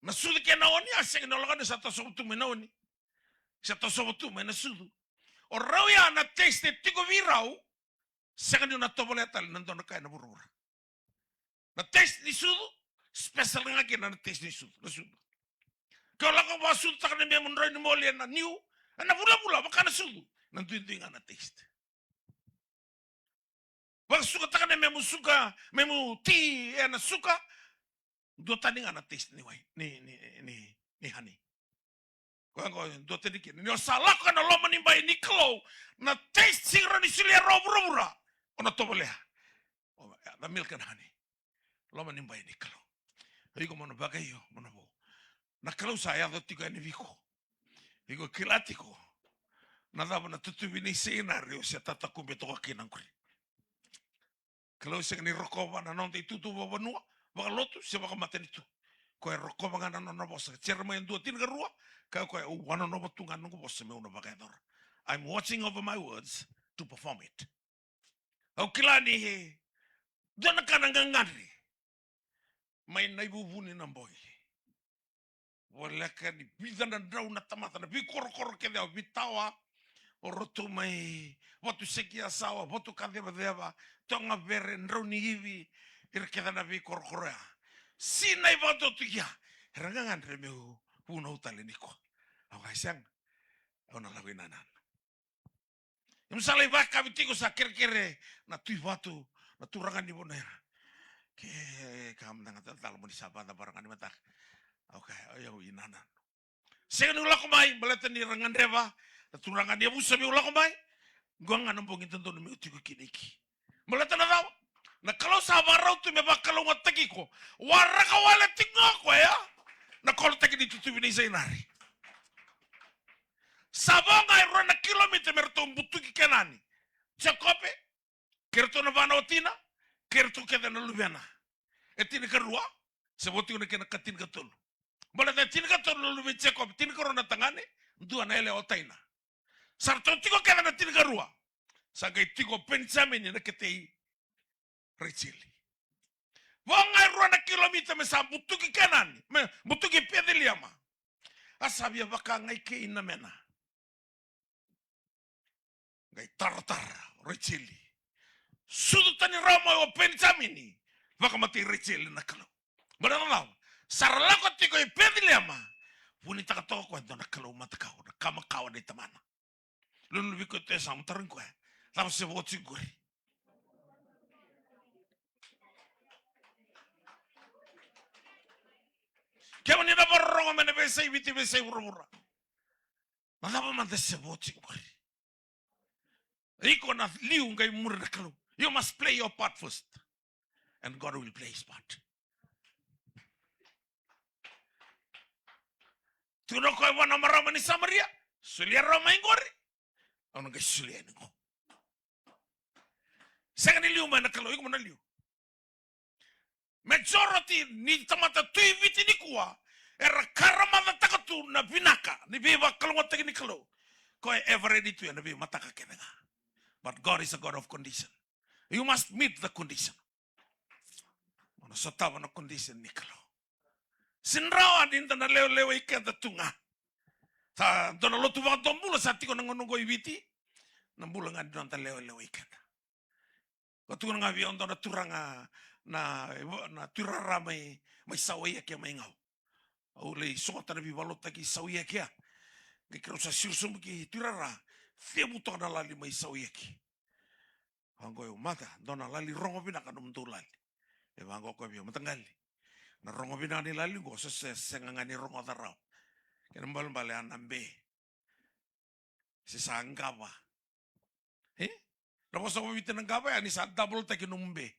Na sucu kei na oni, a sega ni lako ni sa tosova tu mai na oni. Sa tosova tu mai na sucu. O rau ya na taste e tiko vei rau, sega ni na tovolea tale na dua na ka ena vuravura. Na taste ni sucu, special ga kina na taste ni sucu, na sucu. Ke o lako vakasucutaka na memu drau ni moli ena niu, ena vulavula, vaka na sucu, na duidui ga na taste. Vakasukataka na memu suka, memu ti ena suka, duatani ga na taste ni wai, ni, ni, ni, ni honey. Koya qo e duatani kina. Ni o sa lako ena loma ni bai ni Kalou, na taste sega ni solia rawa o vuravura, o na tovolea. O, the milk and honey. Loma ni bai ni Kalou. O iko mo na vakaio, mo na vo. Na Kalou sa yaco tiko yani vei iko. Iko kila tiko na cava na tutuvi ni senari o se tatakube toka kina qori. Kalou sega ni rokova na noda itutu vakavanua, vakalotu, se vakamatanitu. Koya e rokova ga na nona vosa. Jeremaia dua tinikarua, kaya o koya, au wanonova tu ga na noqu vosa meu na vakayacora. I'm watching over my words to perform it. Au kila ni dua na ka na gagadre mai na ivuvuni na boy. Voleka ni vica na drau na tamata, na veikorokoro kece, o Vitawa, o Rotomai, Vatusekiyasawa, Vatukacevaceva, Togavere, Drauniivi, ira kece na veikorokoro ya. Sinai vakadua tu ya. Era gagadre meu vunau tale nikua. Au kaya sega. Au na lako i Nananu. Ia mo sa lai vakayakavi tiko, sa kerekere na Tui Vatu, na turaga ni vanua era. Ke ka mada ga talatala, mo ni sa vakacavara ga ni mataka. Au kaya, o yau i Nananu. Sega niu lako mai baleta ni ra gadreva na turaga ni yavusa meu lako mai. Qo ga na bogi dodonu meu tiko kina iki. Baleta na cava? Na Kalou sa vakarau tu me vakalougatataki iko. Waraka wale tiko ga o koya na kolotaki ni tutuvi nei Sainari. Sa vo ga e rua na kilomita me ratou butuki Kenani. Jekope, kei ratou na vana watina, kei ratou kece na luvena. E tinikarua, se vo tiko na kena ka tinikatolu. Baleta e tinikatolu na luve i Jekope, tinikarua na tagane, dua na yalewa o Taina. Sa ratou tiko kece na tinikarua. Sa qai tiko o Penijamini na kete i Rejeli. Vo ga e rua na kilomita me sa butuki Kenani, me butuki Peceliema. A sa via vaka ga i kei Namena. Qai taratara o Rejeli. Sucu tani rawa mai o Penijamini. Vakamatei Rejeli na Kalou. Baleta na cava? Sa ra lako tiko i Peceliema. Vunitaka toka o koya e dua na kalou matakau, na ka makawa nei tamana. Lululu vei koya tu e yasamu, tarogi koya, cava se vo tiko qori? Kemuni na vakarorogo mai na veiyasai Viti, veiyasai vuravura, na cava mada se vo tiko qori? Iko na liu qai muri na Kalou. You must play your part first. And God will play his part. Tukuna o koya vua na marama ni Samaria, solia rawa mai qori. Au na qai solia yani qo. Sega ni liu mai na Kalou, iko mo na liu. Majority ni tamata Tui Viti nikua era karamacataka tu na vinaka ni veivakalougatataki ni Kalou. Koya e ever ready tu ena veimataka kece ga. But God is a God of condition. You must meet the condition. Mo na sotava na condition ni Kalou. Sega ni rawa ni da na lewelewai keda tu ga. Sa dua na lotu vakadomobula sa tiko na gauna oqo i Viti. Na bula ga ni noda lewelewai keda. Ko tukuna ga vei au dua na turaga na, na tuirara mai, mai Sauaiake mai Gau. Au lai sogota na veivakalotutaki i Sauaiake ya. Qai keirau sa siro sobu ki tuirara. Cevu toka na lali mai Sauaiake. Vaqo, eu, mata, dua na lali rogo vinaka nomudou lali. E vaqo o koya vei au, mataqali, na rogo vinaka ni lali qo, se, se sega ga ni rogoca rawa. Kena balebale a na be. Se sa qava. E? Na vosa vakaViti na qava ya ni sa double-taki nomu be.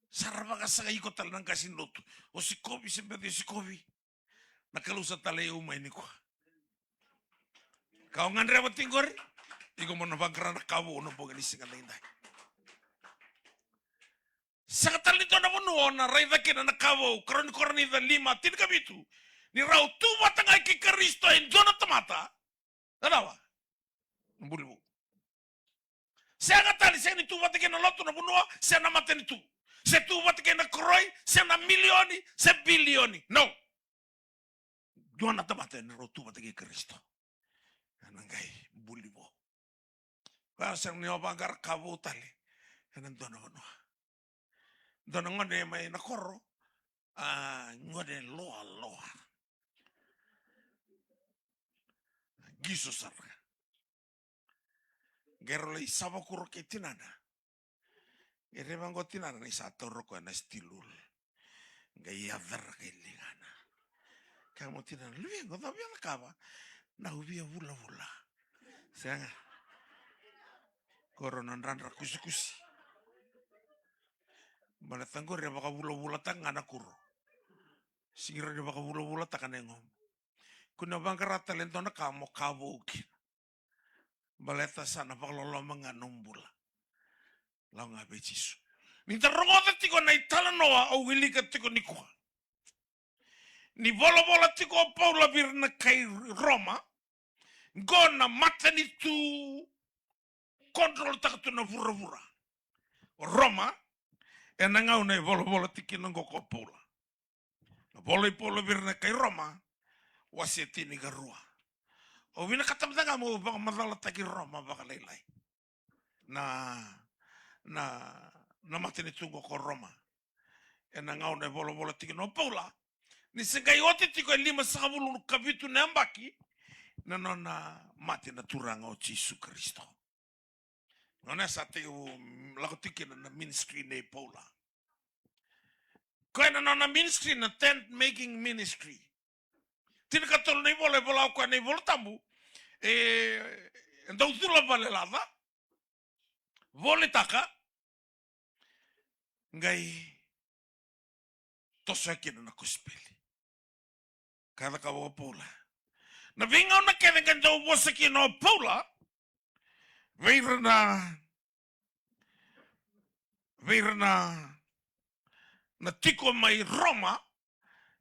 Sa ra vakasagai iko tale na qase ni lotu. O sikovi se beci o sikovi. Na Kalou sa talai au mai nikua. Ka o gadreva tiko qori, iko mo na vaqara na ka vou na bogi ni siga daidai. Sega tale ni dua na vanua o na raica kina na ka vou, Karua ni Korinica lima, tinikavitu. Ni rau tu vata ga kei Karisito e dua na tamata. Na cava? Na buli vou. Sega tale, sega ni tu vata kei na lotu, na vanua, se na matanitu. Se tu vata kei na koroi, se na milioni, se bilioni. No. Dua na tamata ni rau tu vata kei Karisito. Ena qai buli vou. Koya sega ni o vaqara ka vou tale ena dua na vanua. Dua na gone mai na koro, a, gone loaloa. Qiso sara. Qai rau lai sava kuro kei tinana. Qai raica vaqo tinana ni sa taura o koya na steel wool. Qai yacara kei ligana. Kaya mai o tinana, luvequ, o cava o via cakava? Na, au via vulavula. Sega. Ko rau na dradra kusikusi. Baleta qori e vakavulavulataka ga na kuro. Sega ni rawa ni vakavulavulataka na yagomu. Kua ni vaqara tale e dua na ka mo ka vou kina. Baleta sa na vakaloloma ga nomu bula. Lako ga vei Jisu. Ni da rogoca tiko na italanoa au wilika tiko nikua. Ni volavola tiko o Paula vei ira na kai Roma, qo na matanitu control-taka tu na vuravura. O Roma, ena gauna e volavola tiko kina qo ko Paula. Vola i Paula vei ira na kai Roma, wase e tinikarua. Au vinakata mada ga meu vakamacalataki Roma vakalailai. Na, na, na matanitu qo ko Roma. Ena gauna e volavola tiko o Paula, ni se qai oti tiko e limasagavulu ka vitu na yabaki na nona mate na Turaga o Jisu Karisito. Gauna sa tekivu lako tiko kina na ministry nei Paula. Koya na nona ministry na tent making ministry. Tinikatolu na ivola e vola o koya na iVola Tabu, e, e dau cula vale laca, volitaka, qai tosoya kina na kosipeli. Ka cakava o Paula. Na veigauna kece qai dau vosa kina o Paula vei ira na, vei ira na, na tiko mai Roma,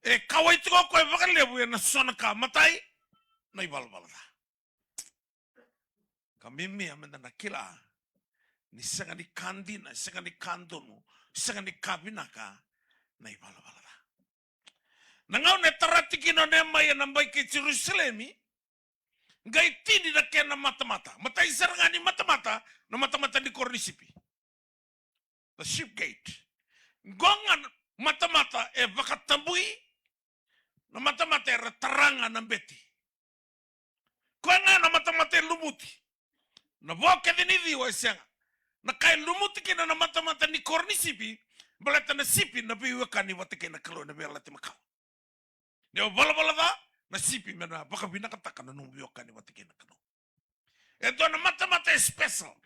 e kauwai tiko o koya vakalevu ena so na ka. Matai, na ivalavala ca. Ka mimia meda na kila ni sega ni ka dina, sega ni ka donu, sega ni ka vinaka na ivalavala ca. Na gauna e tara tiko kina o Niemaia na bai kei Jerusalemi, qai tini na kena matamata. Matai sara ga ni matamata, na matamata ni koro ni sipi. The sheep gate. Qo ga na matamata e vakatabui, na matamata era tara ga na bete. Koya ga na matamata e lumuti. Na vo kece ni ciwa e sega. Na ka e lumuti kina na matamata ni koro ni sipi, baleta na sipi na veiwekani vata kei na Kalou ena Veiyalayalati Makawa. Ni o valavala ca, na sipi me na vakavinakataka na nomu veiwekani vata kei na Kalou. E dua na matamata e special.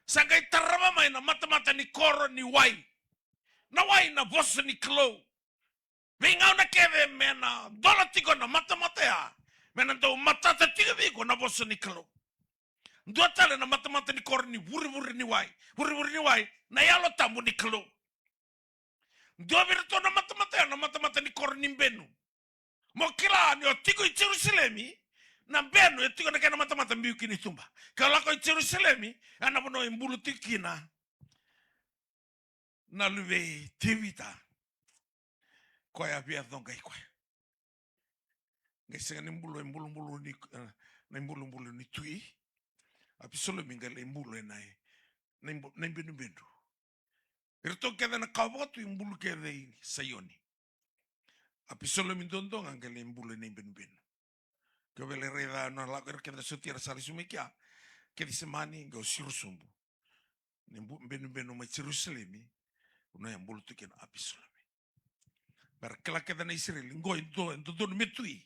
Sa qai tarava mai na matamata ni koro ni wai. Na wai na vosa ni Kalou. Veigauna kece me na dola tiko na matamata ya, me na dau matata tiko vei iko na vosa ni Kalou. Dua tale na matamata ni koro ni vurevure ni wai. Vurevure ni wai, na Yalo Tabu ni Kalou. Dua vei iratou na matamata ya na matamata ni koro ni benu. Mo kila ni o tiko i Jerusalemi, na benu e tiko na kena matamata biu kina i tuba. Ke o lako i Jerusalemi, ya na vanua e bulu tiko kina na luve i Tevita, koya a via coqai koya. Qai sega ni bulu e bulubulu ni, eh, na ibulubulu ni tui. Apisalomi qai lai bulu ena, na ibu-, na ibenubenu. Iratou kece na kawa vakatui bulu kece i Saioni. Apisalomi duadua ga qai lai bulu ena ibenubenu. Ke o via lai raica na lako, ira kece na sotia era sa lesu mai kea, Kecisemani, qai o siro sobu. Na ibu-, benubenu mai Jerusalemi, vanua e bulu tu kina o Apisalomi. Me ra kila kece na Isireli, qo e do-, e dodonu me tui.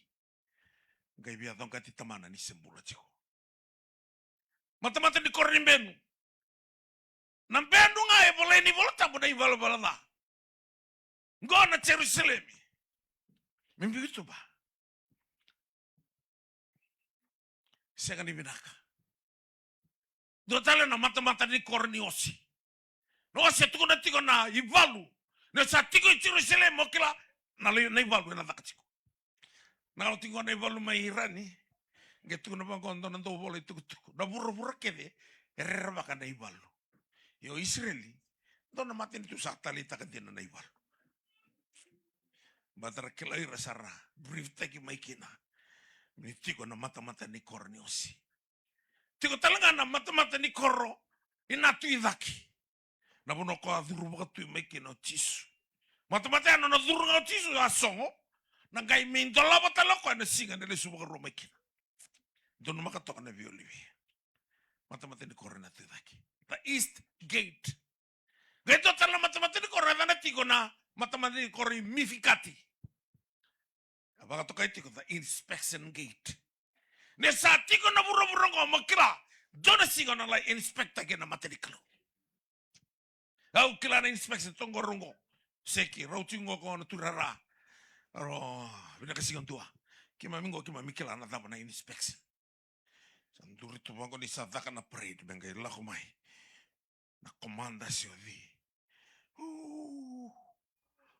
Qai via coqati tamana ni se bula tiko. Matamata ni koro ni benu. Na benu ga e volai ni Vola Tabu na ivalavala ca. Qo na Jerusalemi. Me biu i tuba. Sega ni vinaka. Dua tale na matamata ni koro ni osi. Na osi e tukuna tiko na ivalu. Ni sa tiko i Jerusalemi, mo kila na lai-, na ivalu ena caka tiko. Na lako tiko na ivalu mai Irani. Qai tukuna vaqo dua na dauvola itukutuku. Na vuravura kece e rerevaka na ivalu. Ia o Isireli, dua na matanitu sa taleitaka dina na ivalu. Baleta ra kila ira sa ra brief-taki mai kina ni tiko na matamata ni koro ni osi. Tiko tale ga na matamata ni koro i na tu i cake. Na vanua ko a curu vakatui mai kina o Jisu. Matamata ya nona curu ga o Jisu a sogo. Na qai mai dolava tale o koya na siga na lesu vakarua mai kina. Donumaka toka na veiolivi. Matamata ni koro na tu i cake. The east gate. Qai dua tale na matamata ni koro, e yacana tiko na matamata ni koro i Mifikati. A vakatokai tiko the inspection gate. Ni sa tiko na vuravura oqo mo kila, dua na siga o na lai inspect-taki na mata ni Kalou. Au kila na inspection toka qo, rau qo. Seki, rau tiko qo ko na turara. Rau, vinaka siga dua. Keimami qo, keimami kila na cava na inspection. Sa duri tu vaqo ni sa caka na parade, me qai lako mai na komada se o cei. Uu.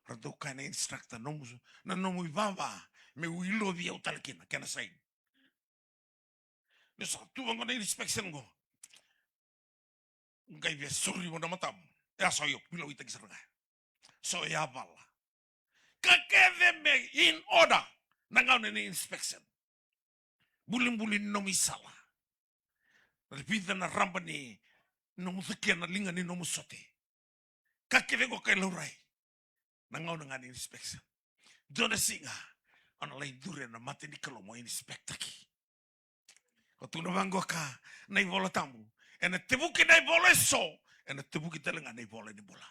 Ra dau kaya na instructor, nomu, na nomu ivava, meu ilovi au tale kina, kena sign. Ni sa tu vaqo na inspection qo. Qai via soriva na matamu. E a sa io, pilauitaki sara ga. Sa yavala. Ka kece me in order na gauna ni inspection. Bulibuli ni nomu isala. Na vica na raba ni nomu cukia, na liga ni nomu sote. Ka kece qo kai laurai. Na gauna ga ni inspection. Dua na siga, o na lai duri ena mata ni Kalou mo inspectaki. Ko tukuna vaqo ka na iVola Tabu. Ena tevuki na ivola eso, ena tevuki tale ga na ivola ni bula.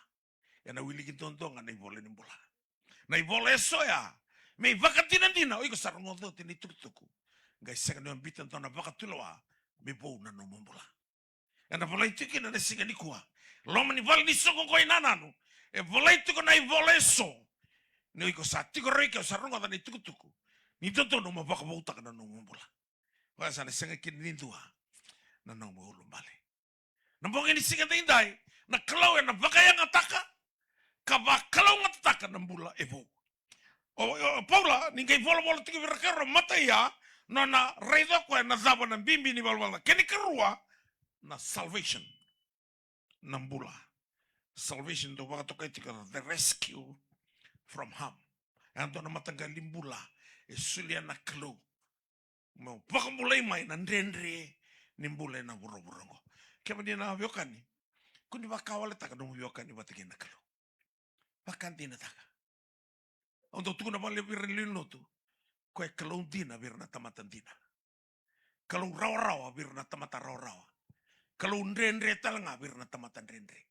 Ena wiliki duadua ga na ivola ni bula. Na ivola eso ya, me ivakadinadina, o iko sa rogoca oti na itukutuku. Qai sega ni o biuta dua na vakatulewa, me vou na nomu bula. Ena volai tiko kina na siga nikua. Loma ni vale ni soqo qo i Nananu. E volai tiko na ivola eso. Ni o iko sa tiko raica, o sa rogoca na itukutuku. Ni dodonu mo vakavoutaka na nomu bula. Koya sa na sega kina ni dua na nomu ulubale. Na bogi ni siga daidai, na Kalou ena vakayagataka ka vakalougatataka na bula e vou. O, o, o Paula, ni qai volavola tiko vei ira na kai Roma, matai ya, nona raica o koya na cava na bibi ni valavala ca. Kena ikarua, na salvation. Na bula. Salvation, dau vakatokai tiko the rescue from harm. E dua na mataqali bula e solia na Kalou mo vakabulai mai na dredre ni bula ena vuravura oqo. Kemuni na veiwekani, kua ni vakawaletaka nomu veiwekani vata kei na Kalou. Vakadinataka. Au dau tukuna vakalevu vei ira na lewe ni lotu, o koya e Kalou dina vei ira na tamata dina. Kalou rawarawa vei ira na tamata rawarawa. Kalou dredre tale ga vei ira na tamata dredre.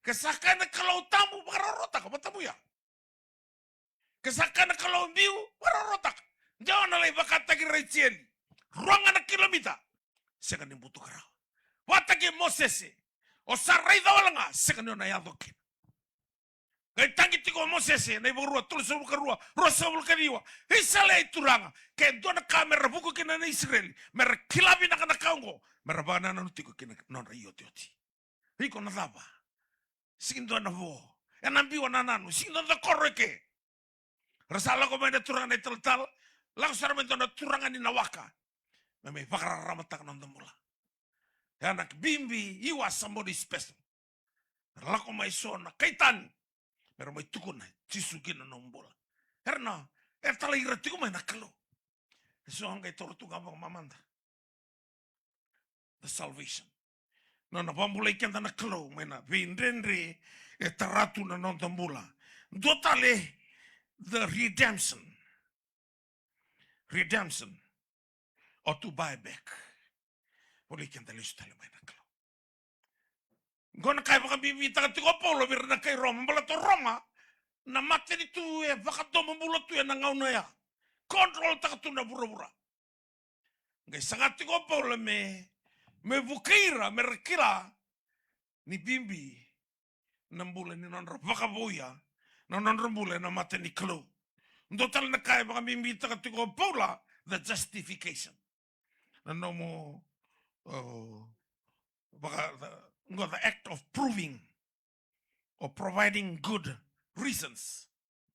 Ke sa kaya na Kalou tabu, vakarawarawataka, vatabuya. Ke sa kaya na Kalou biu, vakarawarawataka. De o na lai vakataki Rejeli rua ga na kilomita, sega ni butuka rawa. Vakataki Mosese, o sa raica wale ga, sega ni o na yaco kina. Qai tagi tiko o Mosese, na iVakarua tolusagavulu ka rua, ruasagavulu ka ciwa. Isa, lewe i Turaga, ke dua na ka me ra vuku kina na Isireli, me ra kila vinaka na ka oqo, me ra vakanananu tiko kina nodra iotioti. Iko na cava? Sega ni dua na vo. Ena biu o nananu, sega ni dua na koro eke. Ra sa lako mai na turaga na italatala, lako sara mai dua na turaga ni na waka. Me mai vakararamataka na noda bula. Ia na bibi, you are somebody special. Ra lako mai so na kai tani, me ra mai tukuna Jisu kina na nomu bula. Era na, e talai ira tiko mai na Kalou. E so qai toro tu ga vakamamada. The salvation. Nona vakabulai keda na Kalou mai na veidredre e tara tu na noda bula. Dua tale, the redemption. Redemption. Or to buy back. Volai keda lesu tale mai na Kalou. Qo na ka e vakabibitaka tiko o Paula vei ira na kai Roma, baleta o Roma na matanitu e vakadomobula tu ena gauna ya. Control-taka tu na vuravura. Qai saga tiko o Paula me, me vukei ira, me ra kila ni bibi na bula ni nodra vakavouya na nodra bula ena mata ni Kalou. Dua tale na ka e vakabibitaka tiko o Paula, the justification. Na nomu, uh, vaka, the, qo the act of proving or providing good reasons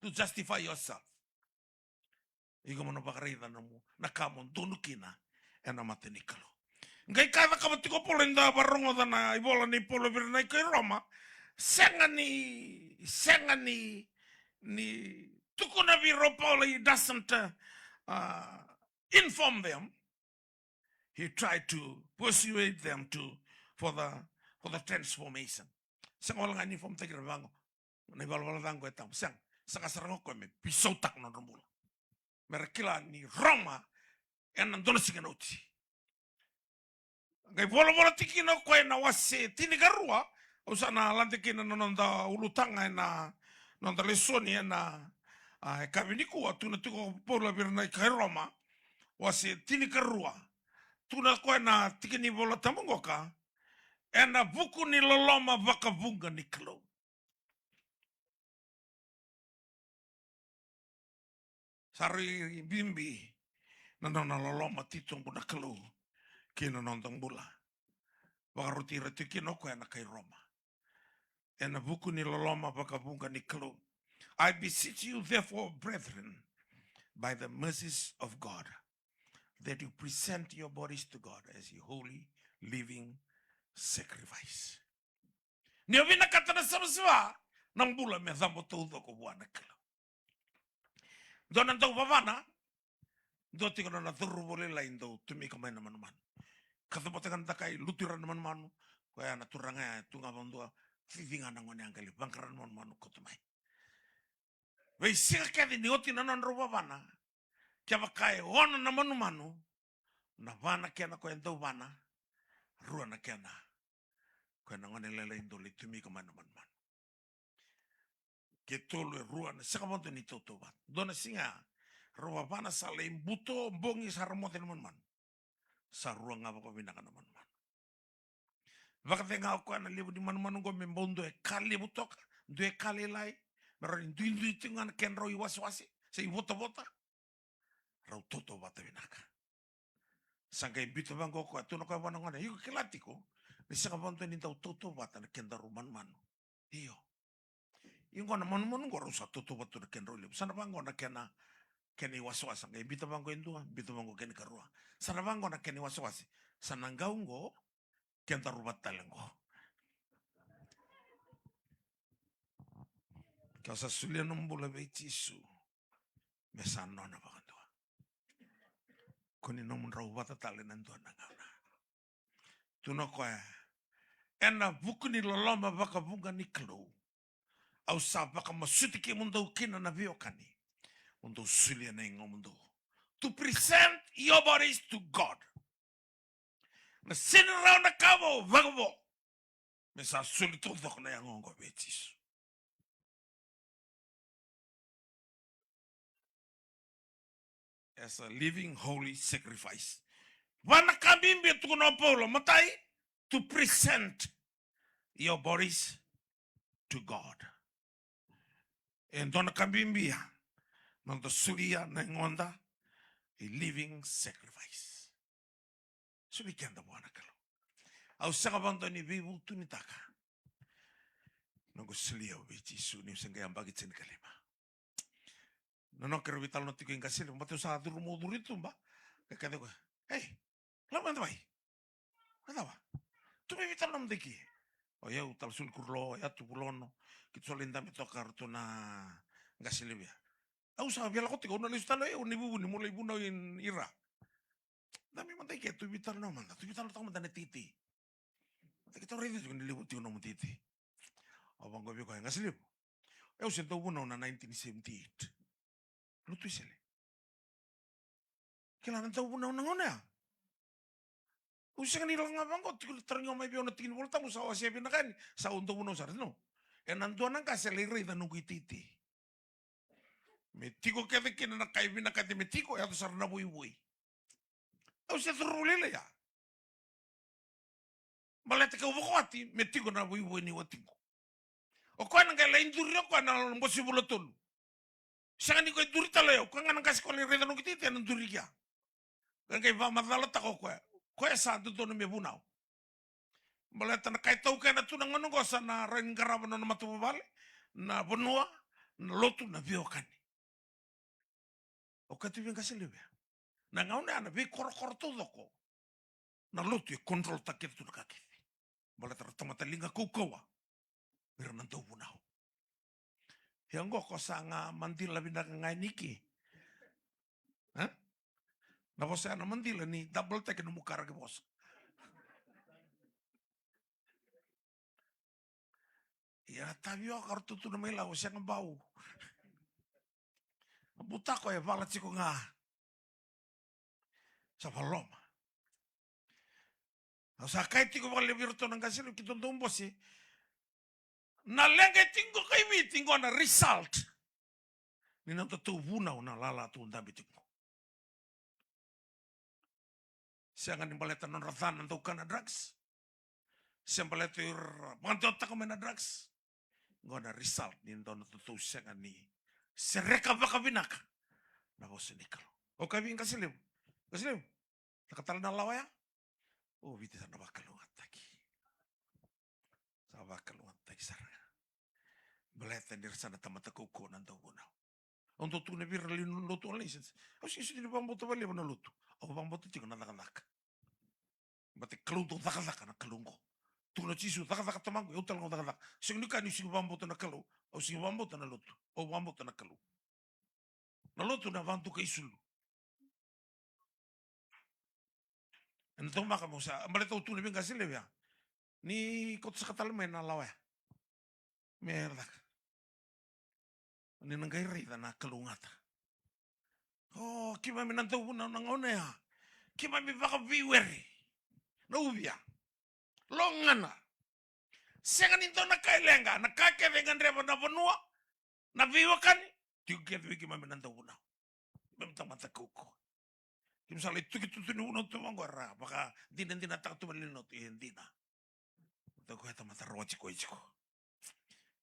to justify yourself. Iko mo na vakaraica na nomu, na ka mo donu kina ena mata ni Kalou. Qai ka e cakava tiko o Paula, ni da vakarogoca na ivola nei Paula vei ira na kai Roma, sega ni, sega ni, ni tukuna vei ira o Paula, he doesn't, uh, uh, inform them. He tried to persuade them to, for the, for the transformation. Sega wale ga ni inform-taki ira vaqo, na ivalavala ca qo e tabu. Sega, saga sara ga o koya me veisautaka na nodra bula. Me ra kila ni Roma ena dua na siga ena oti. Qai volavola tiko kina o koya ena wase tinikarua, au sa na lade kina na noda ulutaga ena noda lesoni ena, a, yakavi nikua, tukuna tiko o Paula vei ira na kai Roma, wase tinikarua. Tukuna o koya na tiki ni Vola Tabu qoka, ena vuku ni loloma vakavuqa ni Kalou. Sa rui bibi na nona loloma titobu na Kalou ki na noda bula. Vakaroti ira tiko kina o koya na kai Roma. Ena vuku ni loloma vakavuqa ni Kalou. I beseech you, therefore, brethren, by the mercies of God, that you present your bodies to God as a holy, living sacrifice. Ni o vinakata na savasava, na bula me cabo taucoko vua na Kalou. Dua na dauvavana, dua tiko na nona cauravou lailai dau tomika mai na manumanu. Kaca vata ga na dakai, lutu i ra na manumanu. Koya na turaga ya e tu ga vakadua, cici ga na gone ya qai lai vaqara na manumanu, kauta mai. Veisiga kece ni oti na nodrau vavana, kevaka e ono na manumanu, na va na kena koya e dauvana, rua na kena koya na gone lailai dau lai tomika mai na manumanu. Ke tolu, e rua, na sega vakadua ni tautauvata. Dua na siga, rau vavana sa lai buto, bogi sa ra moce na manumanu. Sa rua ga vakavinaka na manumanu. Vakacega o koya na levu ni manumanu qo me bau dua e ka levu toka, dua e ka lailai, me rawa ni duidui tiko ga na kedrau iwasewase se ivotavota. Rau tautauvata vinaka. Sa qai biuta vaqo o koya, tukuna o koya vua na gone, iko kila tiko ni sega vakadua ni dau tautauvata na kedaru manumanu. Io. Ia qo na manumanu qo rau sa tautauvata tu na kedrau levu. Sa na vaqo na kena, kena iwasewase. Qai biuta vaqo e dua, biuta vaqo kena ikarua. Sa na vaqo na kena iwasewase. Sa na qau qo, kedaru vata tale qo. Ke o sa solia nomu bula vei Jisu, me sa nona vakadua. Ko ni nomudrau vata tale na dua na gauna. Tukuna o koya, ena vuku ni loloma vakavuqa ni Kalou, au sa vakamasuti kemudou kina na veiwekani, mo dou solia na yagomudou. To present your bodies to God. Na sega ni rawa na ka vou, vakavo. Me sa soli taucoko na yago oqo vei Jisu. As a living holy sacrifice. Va na ka bibi e tukuna o Paula, matai, to present your bodies to God. E dua na ka bibi ya, noda solia na yagoda, a living sacrifice. Soli keda vua na Kalou. Au sega vakadua ni veivutunitaka noqu solia au vei Jisu niu se qai yabaki tinikalima. Nanoa keirau veitalanoa tiko i qase levu, baleta au sa curu mai, curu i tuba. Ka kece o koya, ei, lako mai, da mai. A cava? Tu mai veitalanoa mada i ke. O yau, Tala Soli Kurulo, o Yatu Vulono. Keitou sa lai dabe toka ratou na qase levu ya. Au sa via lako tiko, au na lesu tale o yau, na ivuvuni, meu lai vunau i, i ra. Dabe mada i ke, tu veitalanoa mada, tu veitalanoa toka mada na teitei. Mada keitou raica tiko ni levu tiko nomu teitei. Au vaqo vei koya, qase levu, au se dauvunau na nineteen seventy-eight. Lotu Wesele. Kila na dauvunau na gauna ya. Au sega ni laga vaqo, tiko tarogi au mai vei au na tiki ni Volatabu, sa wasea vinaka yani, sa au dauvunau sara, no. Ena dua na qase lai raica noqu iteitei. Me tiko kece kina na ka e vinakati me tiko, yaco sara na voivoi. Au se cauravou lailai ya. Baleta keu vakawati, me tiko na voivoi ni watiqu. O koya na qai lai duri o koya na bose vula tolu. Sega ni koya duri tale o yau, koya ga na qase koya lai raica noqu iteitei na duri kea. Koya qai vakamacalataka o koya. Koya sa dodonu me vunau. Baleta na ka e taukena tu na gauna oqo sa na rawa ni qarava na nona matavuvale, na vanua, na lotu, na veiwekani. O kaya tu vei qase levu ya. Na gauna ya na veikorokoro taucoko. Na lotu e control-taka kece tu na ka kece. Baleta ra tamata liga kaukauwa. Ira na dauvunau. Ia oqo ko sa ga madila vinaka ga yani ke. E? Na vosa ya na madila ni double-taki nomu kara ki vosa. Ia na tavioka ratou tu na mai Lau, sega bau. Na butako e vala tiko ga. Sa valoma. Au sa kaya tiko vakalevu vei iratou na qase levu, keitou dau bose. Na leqa e tiko qo kai Viti qo na result ni nodatou vunau na lala tou dabe tiko. Sega ni baleta nodra ca na dau kana drugs. Se baleta ira vakadewataka mai na drugs. Qo na result ni dua na nodatou sega ni sereka vakavinaka na vosa ni Kalou. Au kaya vei qase levu. Qase levu. Caka tale na lawa ya. O Viti sa na vakalougatataki. Sa vakalougatataki sara ga. Baleta ni ra sa na tamata kaukauwa na dauvunau. Au dau tukuna vei ira na lewe ni lotu online, au sega soti ni vakabauta vakalevu na lotu. Au vakabauta tiko na cakacaka. Baleta Kalou dau cakacaka na Kalou oqo. Tukuna o Jisu, cakacaka tamaqu, au tale ga au cakacaka. Sega ni kaya niu sega ni vakabauta na Kalou. Au sega ni vakabauta na lotu. Au vakabauta na Kalou. Na lotu na vakaduka isulu. Ena taumaka mo sa, baleta au tu na veiqase levu ya. Ni kauta saka tale mai na lawa ya. Me caka. Ni na qai raica na kalougata. O, keimami na dauvunau na gauna ya. Keimami vakaveiwere. Na uvi ya. Logana. Sega ni dua na ka e leqa, na ka kece e gadreva na vanua, na veiwekani, tiko kece vei keimami na dauvunau. Keimami tamata kaukauwa. Keimami sa lai tuki tutu ni vunau tu vaqo era vakadinadinataka tu mai na lewe ni lotu, e dina. Tau koya tamata rawati koya tiko.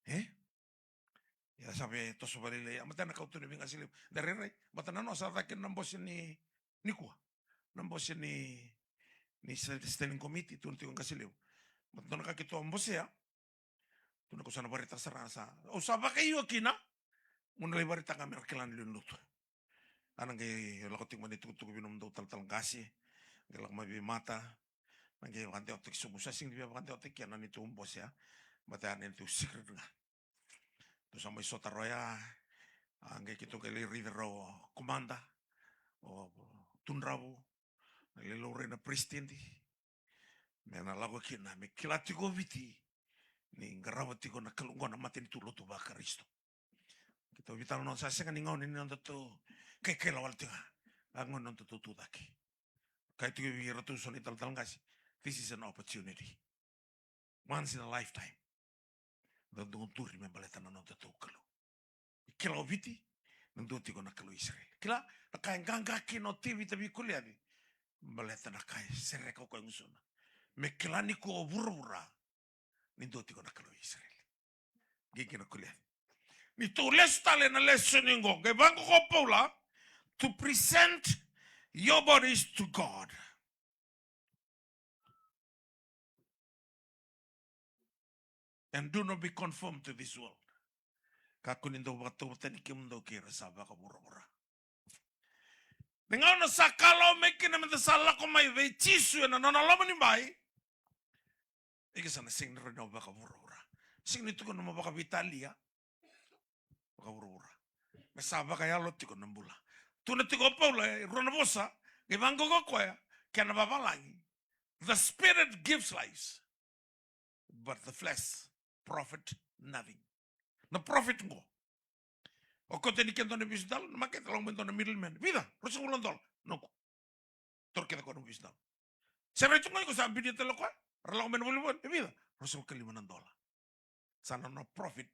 E? Ia sa vei toso vakalailai, a mata na kautu ni veiqase levu. Da rairai, mata na noa sa cake na bose ni, nikua. Na bose ni, ni sa-, standing committee, tu na tiko qase levu. Mata dua na ka keitou a bosea, tu na kau sa na varetaka sara sa. Au sa vakaio kina, mo na lai varetaka me ra kila na lewe ni lotu. A na qai lako tiko mai na itukutuku vei nomudou talatala qase, qai lako mai vei mata, na qai vakadewataki sobu, sa sega ni via vakadewataki kina na neitou bose, a. Mata ya na neitou secret ga. Tou sa mai sota rau ya, a qai keitou qai lai raici rau o komada, o tudravu, na lai laurai na peresitedi, me na lako kina, me kila tiko o Viti, ni qarava tiko na Kalou qo na matanitu lotu vaKarisito. Keitou veitalanoa sa sega ni gauna ni nodatou kaikai lawalawa tiko ga. A gauna ni nodatou tu cake. Kaya tiko vei iratou so na italatala qase, this is an opportunity. Once in a lifetime. Da dau duri me baleta na nodatou Kalou. Kila o Viti, na dua tiko na Kalou Isireli. Kila, na ka e qaqa kina o Tevita vei Koliaci. Baleta na ka e sereka o koya e gusuna. Me kila ni ko vuravura, ni dua tiko na Kalou Isireli. Qiqi na Koliaci. Ni tou lesu tale na lesoni qo, qai vaqo ko Paula, to present your bodies to God. And do not be conformed to this world. Kakua ni dau vakatauvatani kemudou kei ira sa vakavuravura. Na gauna sa kalawa mai kina meda sa lako mai vei Jisu ena nona loma ni bai. Ike sa na sega ni rawa ni o vakavuravura. Sega ni tukuna mo vakaveitalia. Vakavuravura. Me sa vakayalo tiko na bula. Tukuna tiko o Paula, e rua na vosa, qai vaqo ko koya, kei na vavalagi. The spirit gives life, but the flesh profit nothing. Na profit qo. O kauta ni ke dua na visu dala, na makete lako mai dua na middleman. Vica, ruasagavulu na dola. Noqu. Toro kece ko na visu dala. Se rai tu ga iko sa bidia tale koya. Ra lako mai na volivoli. E vica, ruasagavulu ka lima na dola. Sa na nona profit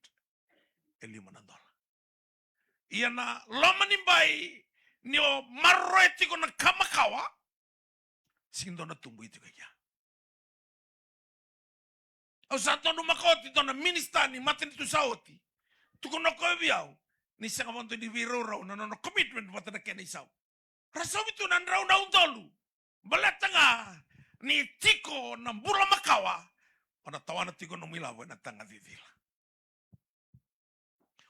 e lima na dola. Ia na loma ni bai ni o maroroya tiko na ka makawa. Sega ni dua na tubu e tiko i kea. Au sa donumaka oti dua na minisita ni matanitu sa oti. Tukuna o koya vei au ni sega vakadua ni veiraurau na nona commitment vata na kena isau. Ra sauvi tu na drau na udolu. Baleta ga ni tiko na bula makawa, o na tawana tiko nomu ilavo ena taga cicila.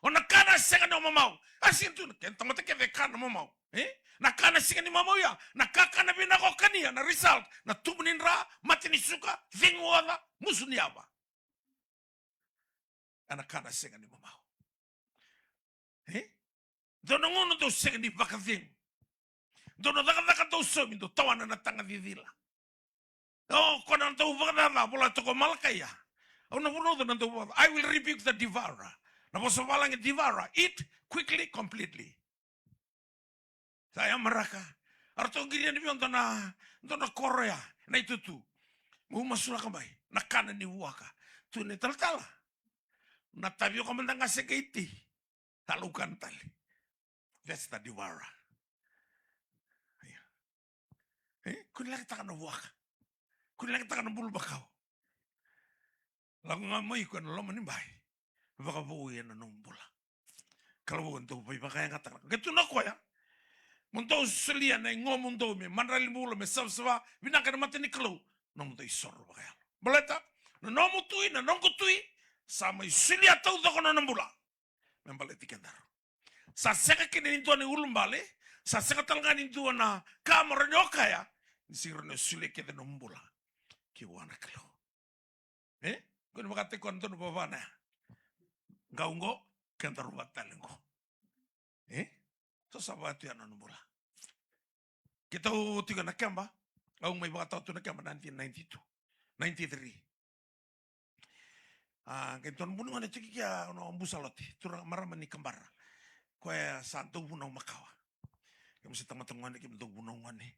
O na kana sega ni o mamau. A sega tu na kena tamata kece e kana mamau. E? Na kana sega ni mamau ya. Na kakana vinaka o kania, na result, na tubu ni dra, mate ni suka, cegu oca, musu ni yava. A na kana sega ni mamau. E? Dou na gauna dou sega ni vakacegu. Dou na cakacaka dou saumi, dou tawana na taga cicila. O, ko na dau vakacaca, vola toka o Malakaia. Au na vunauca na dau vakacaca. I will rebuke the devourer. Na vosa valagi devourer. Eat quickly, completely. Sa yamaraka. A ratou qiria ni vei au dua na, dua na koro ya. Na itutu. Meu masulaka mai. Na kana ni vuaka. Tu na italatala. Na tavioka mada ga se qai ti. Sa laukana tale. That's the devourer. Ia. E, kua ni lagitaka na vuaka. Kua ni lagitaka na bulumakau. Lako ga mai iko ena loma ni bai. Vakavoui ena nomu bula. Kalou dau veivakayagataka. Qai tu na koya. Mo dou solia na igomu dou me madrali bula, me savasava vinaka ena mata ni Kalou. Nomudou isoro vakayalo. Baleta na nomu tui, na noqu tui, sa mai solia taucoko na nona bula. Me baleti kedaru. Sa sega kina ni dua na iulubale, sa sega tale ga ni dua na ka mo rawa ni o kaya, ni sega ni rawa ni o solia kece nomu bula ki vua na Kalou. E? Ko ni vakataki koya na donu vavana ya. Qau qo, kedaru vata tale qo. E? So sa vaka tu ya na nona bula. Keitou tiko na keba, au mai vakatawa tu na keba nineteen ninety-two, ninety-three. A, qai dua na vunau gone tiko kea, na Busalote, turaga marama ni Kabara. Koya sa dau vunau makawa. Keimami se tamata gone, keimami dau vunau gone.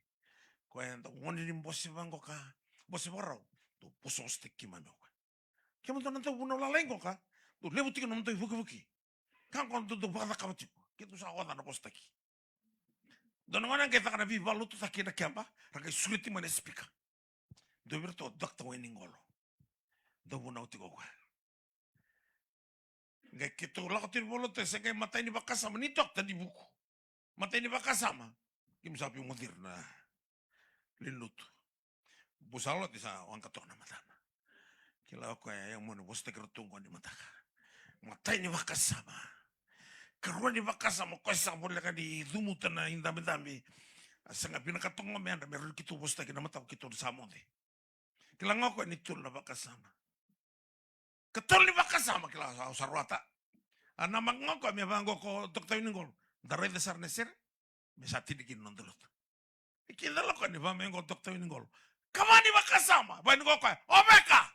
Koya dau gone ni bose vaqo ka, bose vakarau. Dau vosavosataki keimami o koya. Keimami dau na dau vunau lalai qo ka, dau levu tiko na nomudou ivukivuki. Ka qo dau, dau vakacakava tiko. Keitou sa oca na vosataki. Dua na gone qai caka na veivakalotutaki na keba, ra qai sureti mai na sipika. Dua vei iratou o Doctor Wainiqolo. Dau vunau tiko o koya. Qai keitou lako tiko ni volo tu, se qai matai ni vakasama ni doctor ni vuku. Matai ni vakasama. Keimami sa veimuciri na lewe ni lotu. Busalote sa waqa toka na matana. Kila o koya, ia mo ni vosataki iratou qo ni mataka. Matai ni vakasama. Karua ni vakasama, o koya sa voleka ni cumuta na idabedabe. A sega vinakata qo me yadra me rawa ni keitou vosataki na mataka keitou sa moce. Kila ga o koya ni tolu na vakasama. Katolu ni vakasama, kila, au sa rawata. A na maka ga o koya me vaqo ko Doctor Wainiqolo. Da raica sara na sere. Me sa tini kina noda lotu. E kila o koya ni vaka me qo Doctor Wainiqolo. Kava ni vakasama. Wainiqolo koya. O veka.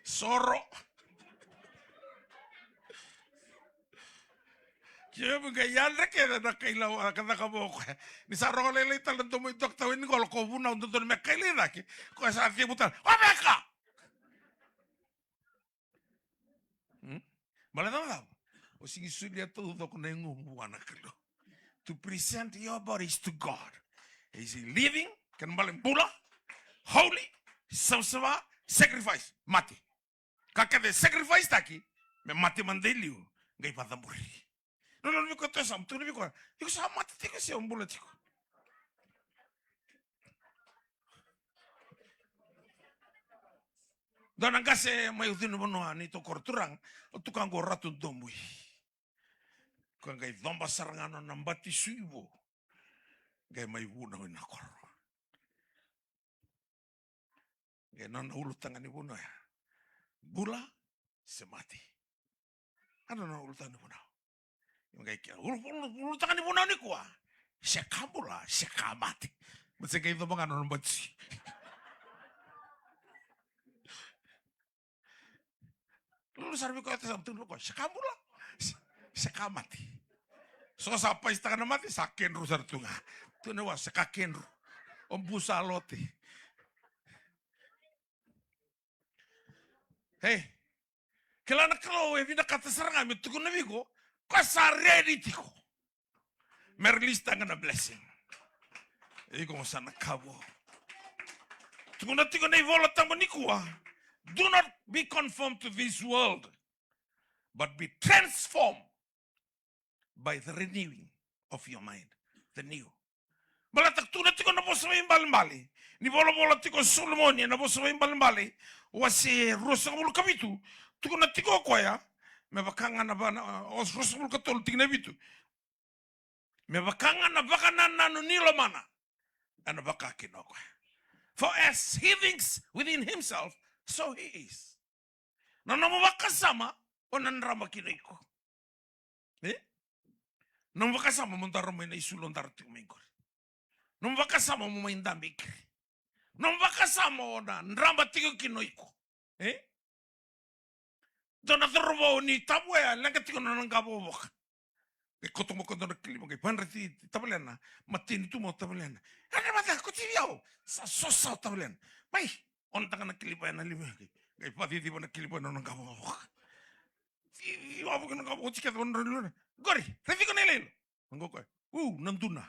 Soro. Keimami qai yadra kece na kailawa ka caka vou o koya. Ni sa rogo lailai tale na domo i Doctor Wainiqolo ko vunau dodonu me kailai cake. Koya sa cevu tale. O veka. Hmm? Baleta na cava? O sigi solia taucoko na igomu vua na Kalou. To present your bodies to God. Is he living? Kena bale bula, holy, savasava, sacrifice, mate. Ka kece sacrifice taki, me mate mada i liu, qai vakacabori. Nona viko tu sa, tu viko. Iko sa mate tiko se o bula tiko. Dua na qase mai Ucunivanua ni tokoro turaga, o tukaqu o Ratu Dobui. Koya qai coba sara ga nona bati sui vou. Qai mai vunau ina koro. Qai nona ulutaga ni vunau ya. Bula se mate. A nona ulutaga ni vunau. Io, qai kea, ulu, ulu, ulutaga ni vunau nikua. Se ka bula, se ka mate. Ma se qai coba ga nona bati. Lulu sara vei koya, sa tukuna vei koya, se ka bula, se, se ka mate. So sa paisitaka na mate, sa kedru sara tu ga. Tu na wa, se ka kedru. O Busalote. Ei, kila na Kalou e vinakata sara ga me tukuna vei iko, ko sa ready tiko me release taka na blessing. Iko mo sa na ka vou. Tukuna tiko na iVola Tabu nikua, do not be conformed to this world, but be transformed by the renewing of your mind. The new. Baleta tukuna tiko na Vosa Vakaibalebale, ni volavola tiko o Solomoni ena Vosa Vakaibalebale, wase ruasagavulu ka vitu, tukuna tiko o koya, me vaka ga na va-, na, o, ruasagavulu ka tolu tikina vitu. Me vaka ga na vakanananu ni lomana, ena vaka kina o koya. For as he thinks within himself, so he is. Na nomu vakasama, o na draba kina iko. E? Nomu vakasama mo dara mai na isulu o dara tiko mai qori. Nomu vakasama mo mai dabe i keri. Nomu vakasama o na draba tiko kina o iko. E? Dua na cauravou ni Tavua ya, leqa tiko na nona qavokavoka. Qai koto mai ko dua na kiliva, qai vadrati tavalena, mateni tu mai o tavalena. Yadra vata, kauti vei au. Sa sosa o tavalena. Mai, onotaka na kiliva ena liu, qai, qai vaciciva na kiliva ena nona qavokavoka. Ci, ci, wavoki na qavokavoka, oti kece o na liu. Qori, raici iko na iloilo. Qo koya. U, na duna.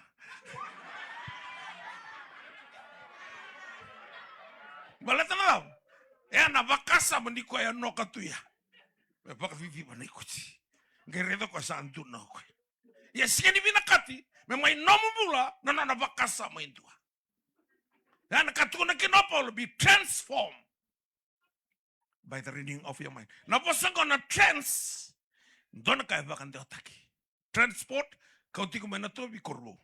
Baleta na cava? E a na vakasama ni koya noka tu ya. Me vakaciciva na ikuti. Qai raica koya sa duna o koya. Ia sega ni vinakati me mai nomu bula na nona vakasama e dua. E a na ka tukuna kina o Paula, be transformed by the renewing of your mind. Na vosa qo na trans, dua na ka e vakadewataki. Transport, kau tiko mai na tovi korovou.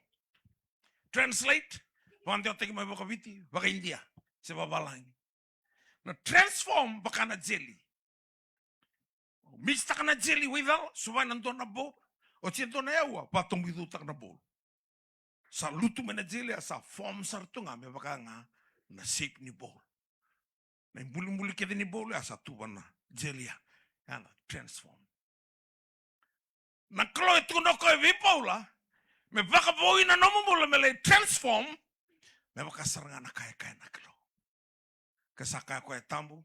Translate, vakadewataki mai vakaviti, vakaindia, se vavalagi. Na transform, vaka na jelly. Mixtaka na jelly waicala, sova ena dua na bowl, Oti e dua na yaua, vatobuicutaka na bowl. Sa lutu mai na jelia, sa form sara tu ga me vaka ga na shape ni bowl. Na ibulibuli kece ni bowl ya sa tuva na jelia. Ya na transform. Na Kalou e tukuna o koya vei Paula, me vakavoui na nomu bula me lai transform, me vaka sara ga na ka e kaya na Kalou. Ka sa kaya koya tabu,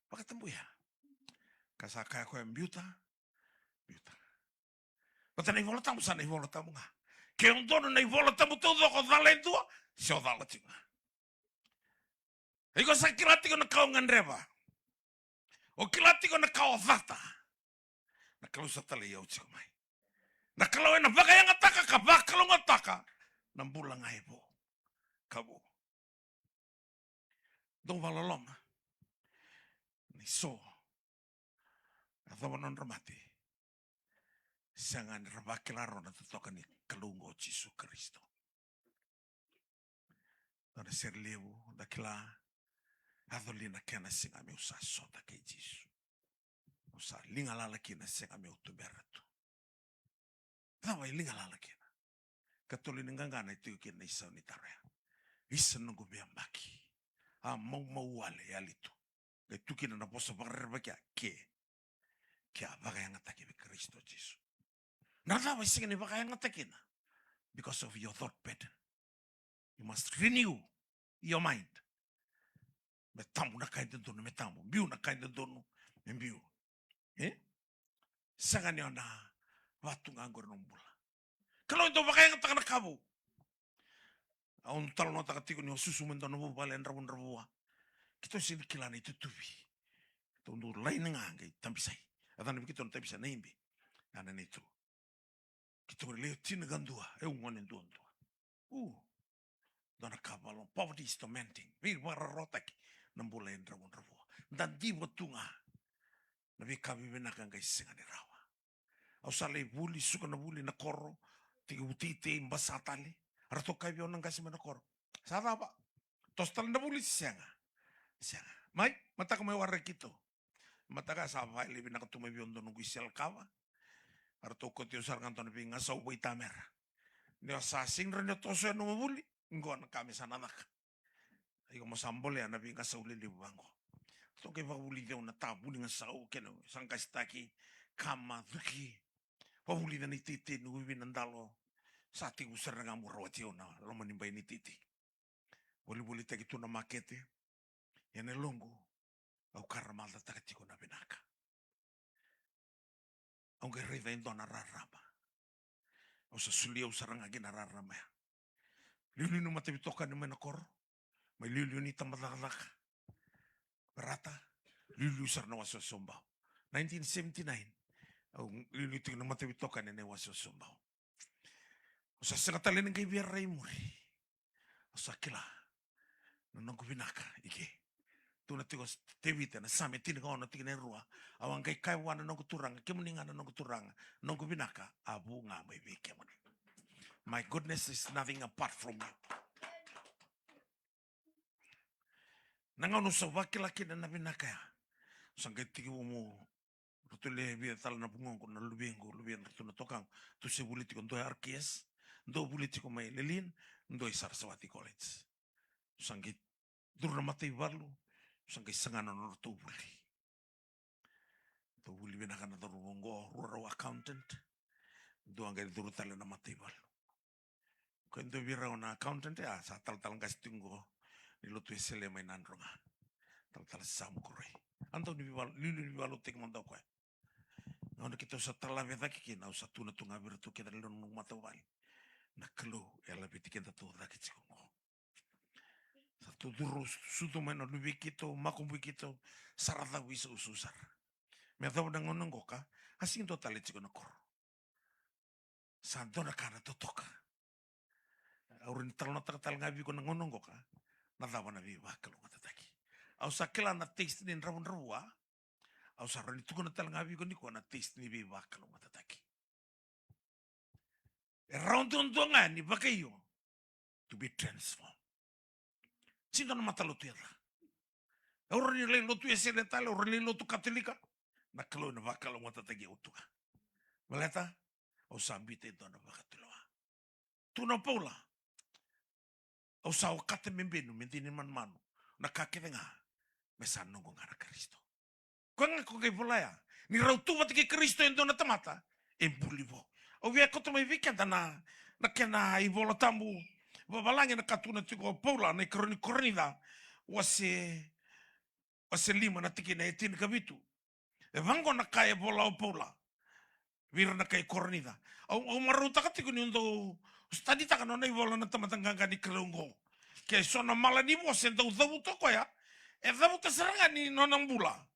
vakatabuya. Ka sa kaya koya biuta, biuta. Vata na iVola Tabu, sa na iVola Tabu ga. Ke o donu na iVola Tabu taucoko, o cala e dua, se o cala tiko ga. Iko sa kila tiko na ka o gadreva. O kila tiko na ka o cata. Na Kalou sa talai au tiko mai. Na Kalou ena vakayagataka ka vakalougatataka na bula ga e vo. Ka vo. Dou vakaloloma. Ni so. A cava nodra mate. Sega ni ra vakila rawa na totoka ni Kalou oqo o Jisu Karisito. Dua na sere levu, da kila, yaco li na kena siga meu sa sota kei Jisu. Au sa liga lala kina, sega meu tubera tu. Cava e liga lala kina? Katolu ni qaqana e tiko kina na isau ni taro ya. Isa noqu veiyabaki. A maumau wale e yali tu. Qai tu kina na vosa vakarerevaki ya, ke. Ke a vakayagataki vei Karisito Jisu. Na cava e sega ni vakayagataki kina? Because of your thought pattern. You must renew your mind. Me tabu na ka e dodonu me tabu, biu na ka e dodonu me biu. E? Sega ni o na vatu ga qori na bula. Kalou e dau vakayagataka na ka vou. Au talanoataka tiko ni o susu mai dua na vuvale e Dravudravua. Keitou sega ni kila na itutuvi. Keitou dau laini ga qai tabisai. E cana vei keitou na tabisai na ibe. Na neitou. Keitou lewe tinikadua, e u gone duadua. U. Dua na ka valo, poverty is tormenting. Veivakararawataki na bula e Dravudravua. Da diva tu ga. Na veika vivinaka qai sega ni rawa. Au sa lai vuli, suka na vuli na koro, tekivu teitei, basa tale. A ratou kaya vei au na qase mai na koro. Sa cava? Toso tale na vuli, sega. Sega. Mai, mataka mai waraki keitou. Mataka sa vakaile vinaka tu mai vei au dua noqu isele kava. A ratou kauti au sara ga dua na veigasau vaitamera. Ni o sa sega ni rawa ni o toso ena nomu vuli, qo na ka me sa na caka. Iko mo sa bolea na veigasau lelevu vaqo. Ratou qai vakavulici au na ta vuli gasau kei na sa qasitaki, kama, cuki. Vakavulica na iteitei ni uivi na dalo. Sa tekivu sara ga meu rawati au na loma ni bai ni iteitei. Volivolitaki tu na makete. Ia na yaloqu, au karamacataka tiko na vinaka. Au qai raica e dua na rarama. Au sa solia au sara ga ki na rarama ya. Liuliu ni mataveitokani mai na koro. Mai liuliu ni tabacakacaka. Verata. Liuliu sara na wasewase o Bau. Nineteen seventy-nine. Au liuliu tiko na mataveitokani ena iwasewase o Bau. Au sa sega tale ni qai via rai muri. Au sa kila na noqu vinaka i ke. Tukuna tiko o Tevita ena Same tinikaono tikina e rua. Au a qai kaya vua na noqu Turaga, kemuni ga na noqu Turaga, noqu vinaka a vu ga mai vei kemuni. My goodness is nothing apart from you. Na gauna au sa vakila kina na vinaka ya. Au sa qai tekivu meu, ratou le vica tale na vugoqu, na luvequ, luve ni ratou na tokagu. Ratou se vuli tiko, dua e R K S, dua vuli tiko mai Lelean, dua i Sarasvati College. Au sa qai curu na mataivalu, au sa qai saga na nodratou vuli. Ratou vuli vinaka na cauravou oqo, rua rau accountant. Dua qai curu tale na mataivalu. Ko e dua vei rau na accountant, a, sa talatala qase tiko qo ni lotu Wesele mai Nadroga. Talatala Samu Koroi. A dau ni veivalu, liuliu ni veivalu teki mada o koya. Gauna keitou sa tala vei cake kina, au sa tukuna tu ga vei iratou kece na lewe ni noqu matavuvale. Na Kalou e laveti kedatou cake tiko qo. Sa tou curu sucu mai na luvei keitou, makubui keitou, sara cavu isausau sara. Me yacova na gauna qoka, a sega ni dua tale tiko na koro. Sa dua na ka na totoka. Au rawa ni talanoataka tale ga vei iko na gauna qoka, na cava na veivakalougatataki. Au sa kila na taste ni Dravudravua, au sa rawa ni tukuna tale ga vei iko nikua na taste ni veivakalougatataki. E rawa duadua ga ni vakaio. To be transformed. Sega ni dua na matalotu e ca. Au rawa ni lai lotu Wesele tale, au rawa ni lai lotu Katolika. Na Kalou ena vakalougatataki au tu ga. Baleta, Au sa biuta e dua na vakatulewa. Tukuna o Paula, au sa okata me benu, me dina ni manumanu na ka kece ga, me sa noqu ga na Karisito. Koya ga ko qai vola ya, ni rau tu vata kei Karisito e dua na tamata e buli vou. Au via kauta mai vei keda na, na kena iVola Tabu vavalagi, na ka tukuna tiko o Paula na ikarua ni Korinica, wase, wase lima na tikina e tinikavitu. E vaqo na ka e vola o Paula vei ira na kai Korinica. Au, au marautaka tiko niu dau studytaka na nona ivola na tamata qaqa ni Kalou oqo. Ke so na mala ni vosa e dau cavuta o koya, e cavuta sara ga ni nona bula.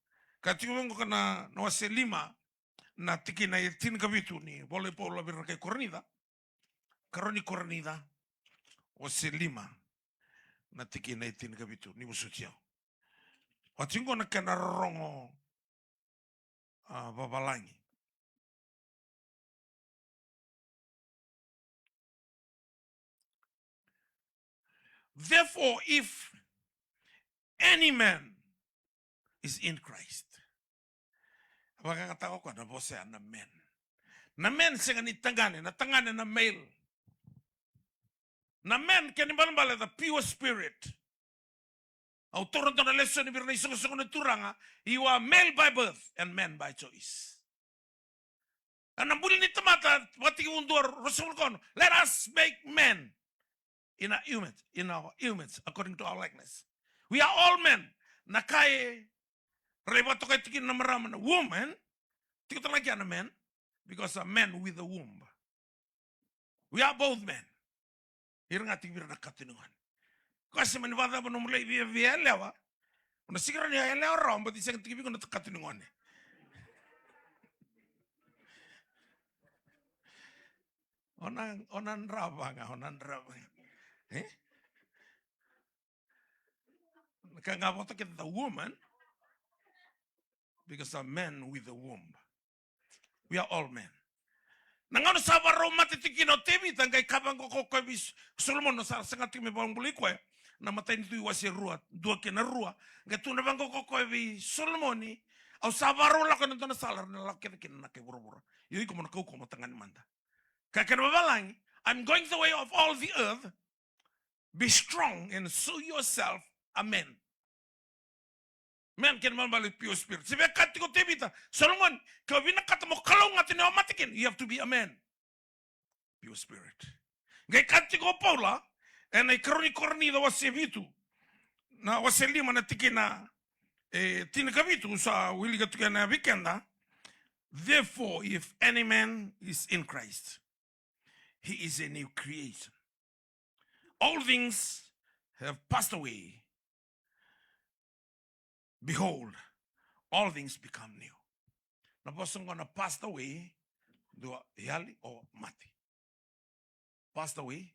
Ka tiko vaqo ka na, na wase lima, na tikina e tinikavitu ni vola i Paula vei ira na kai Korinica. Karua ni Korinica, wase lima, na tikina e tinikavitu, ni vosoti au. Oti qo na kena rorogo, a, vavalagi. Therefore, if any man is in Christ. Vakayagataka o koya na vosa ya na man. Na man sega ni tagane, na tagane na male. Na man kena ibalebale the pure spirit. Au taura dua na lesoni vei ira na isoqosoqo na turaga, you are male by birth and man by choice. Ena buli ni tamata, Vakatekivu dua, ruasagavulu ka ono. Let us make man in our image, in our image, according to our likeness. We are all men. Na ka e rai vakatokai tiko kina na marama na woman, tiko tale ga na man, because a man with a womb. We are both men. Ira ga tiko vei ira na kato ni gone. Koya se mani vakacava nomu lai viavia yalewa, o na sega ni yalewa rawa, baleta ni sega tiko vei iko na kato ni gone. O na, o na drava ga, o na drava ga. E? Na ka ga vakatokai the woman, because a man with a womb. We are all men. Na gauna sa vakarau mate tiko kina o Tevita, qai kaya vaqo o koya vei S-, Solomoni, sa saga tiko me vakabulai koya. Na Matai ni Tui wase rua, dua kei na rua. Qai tukuna vaqo o koya vei Solomoni, au sa vakarau lako ena dua na sala era na lako kece kina na kai vuravura. Io iko mo na kaukaua mo tagane mada. Ka kena vavalagi, I'm going the way of all the earth. Be strong and show yourself a man. Man kena ibalebale pure spirit. Se via kaya tiko o Tevita, Solomoni, ke o vinakata mo kalougata ni o mate kina, you have to be a man. Pure spirit. Qai kaya tiko o Paula ena ikarua ni Korinica wase vitu, na wase lima na tikina e tinikavitu, sa wilika tiko ena vei keda. Therefore, if any man is in Christ, he is a new creation. All things have passed away. Behold, all things become new. Na vosa qo na passed away, dua yali o mate. Passed away,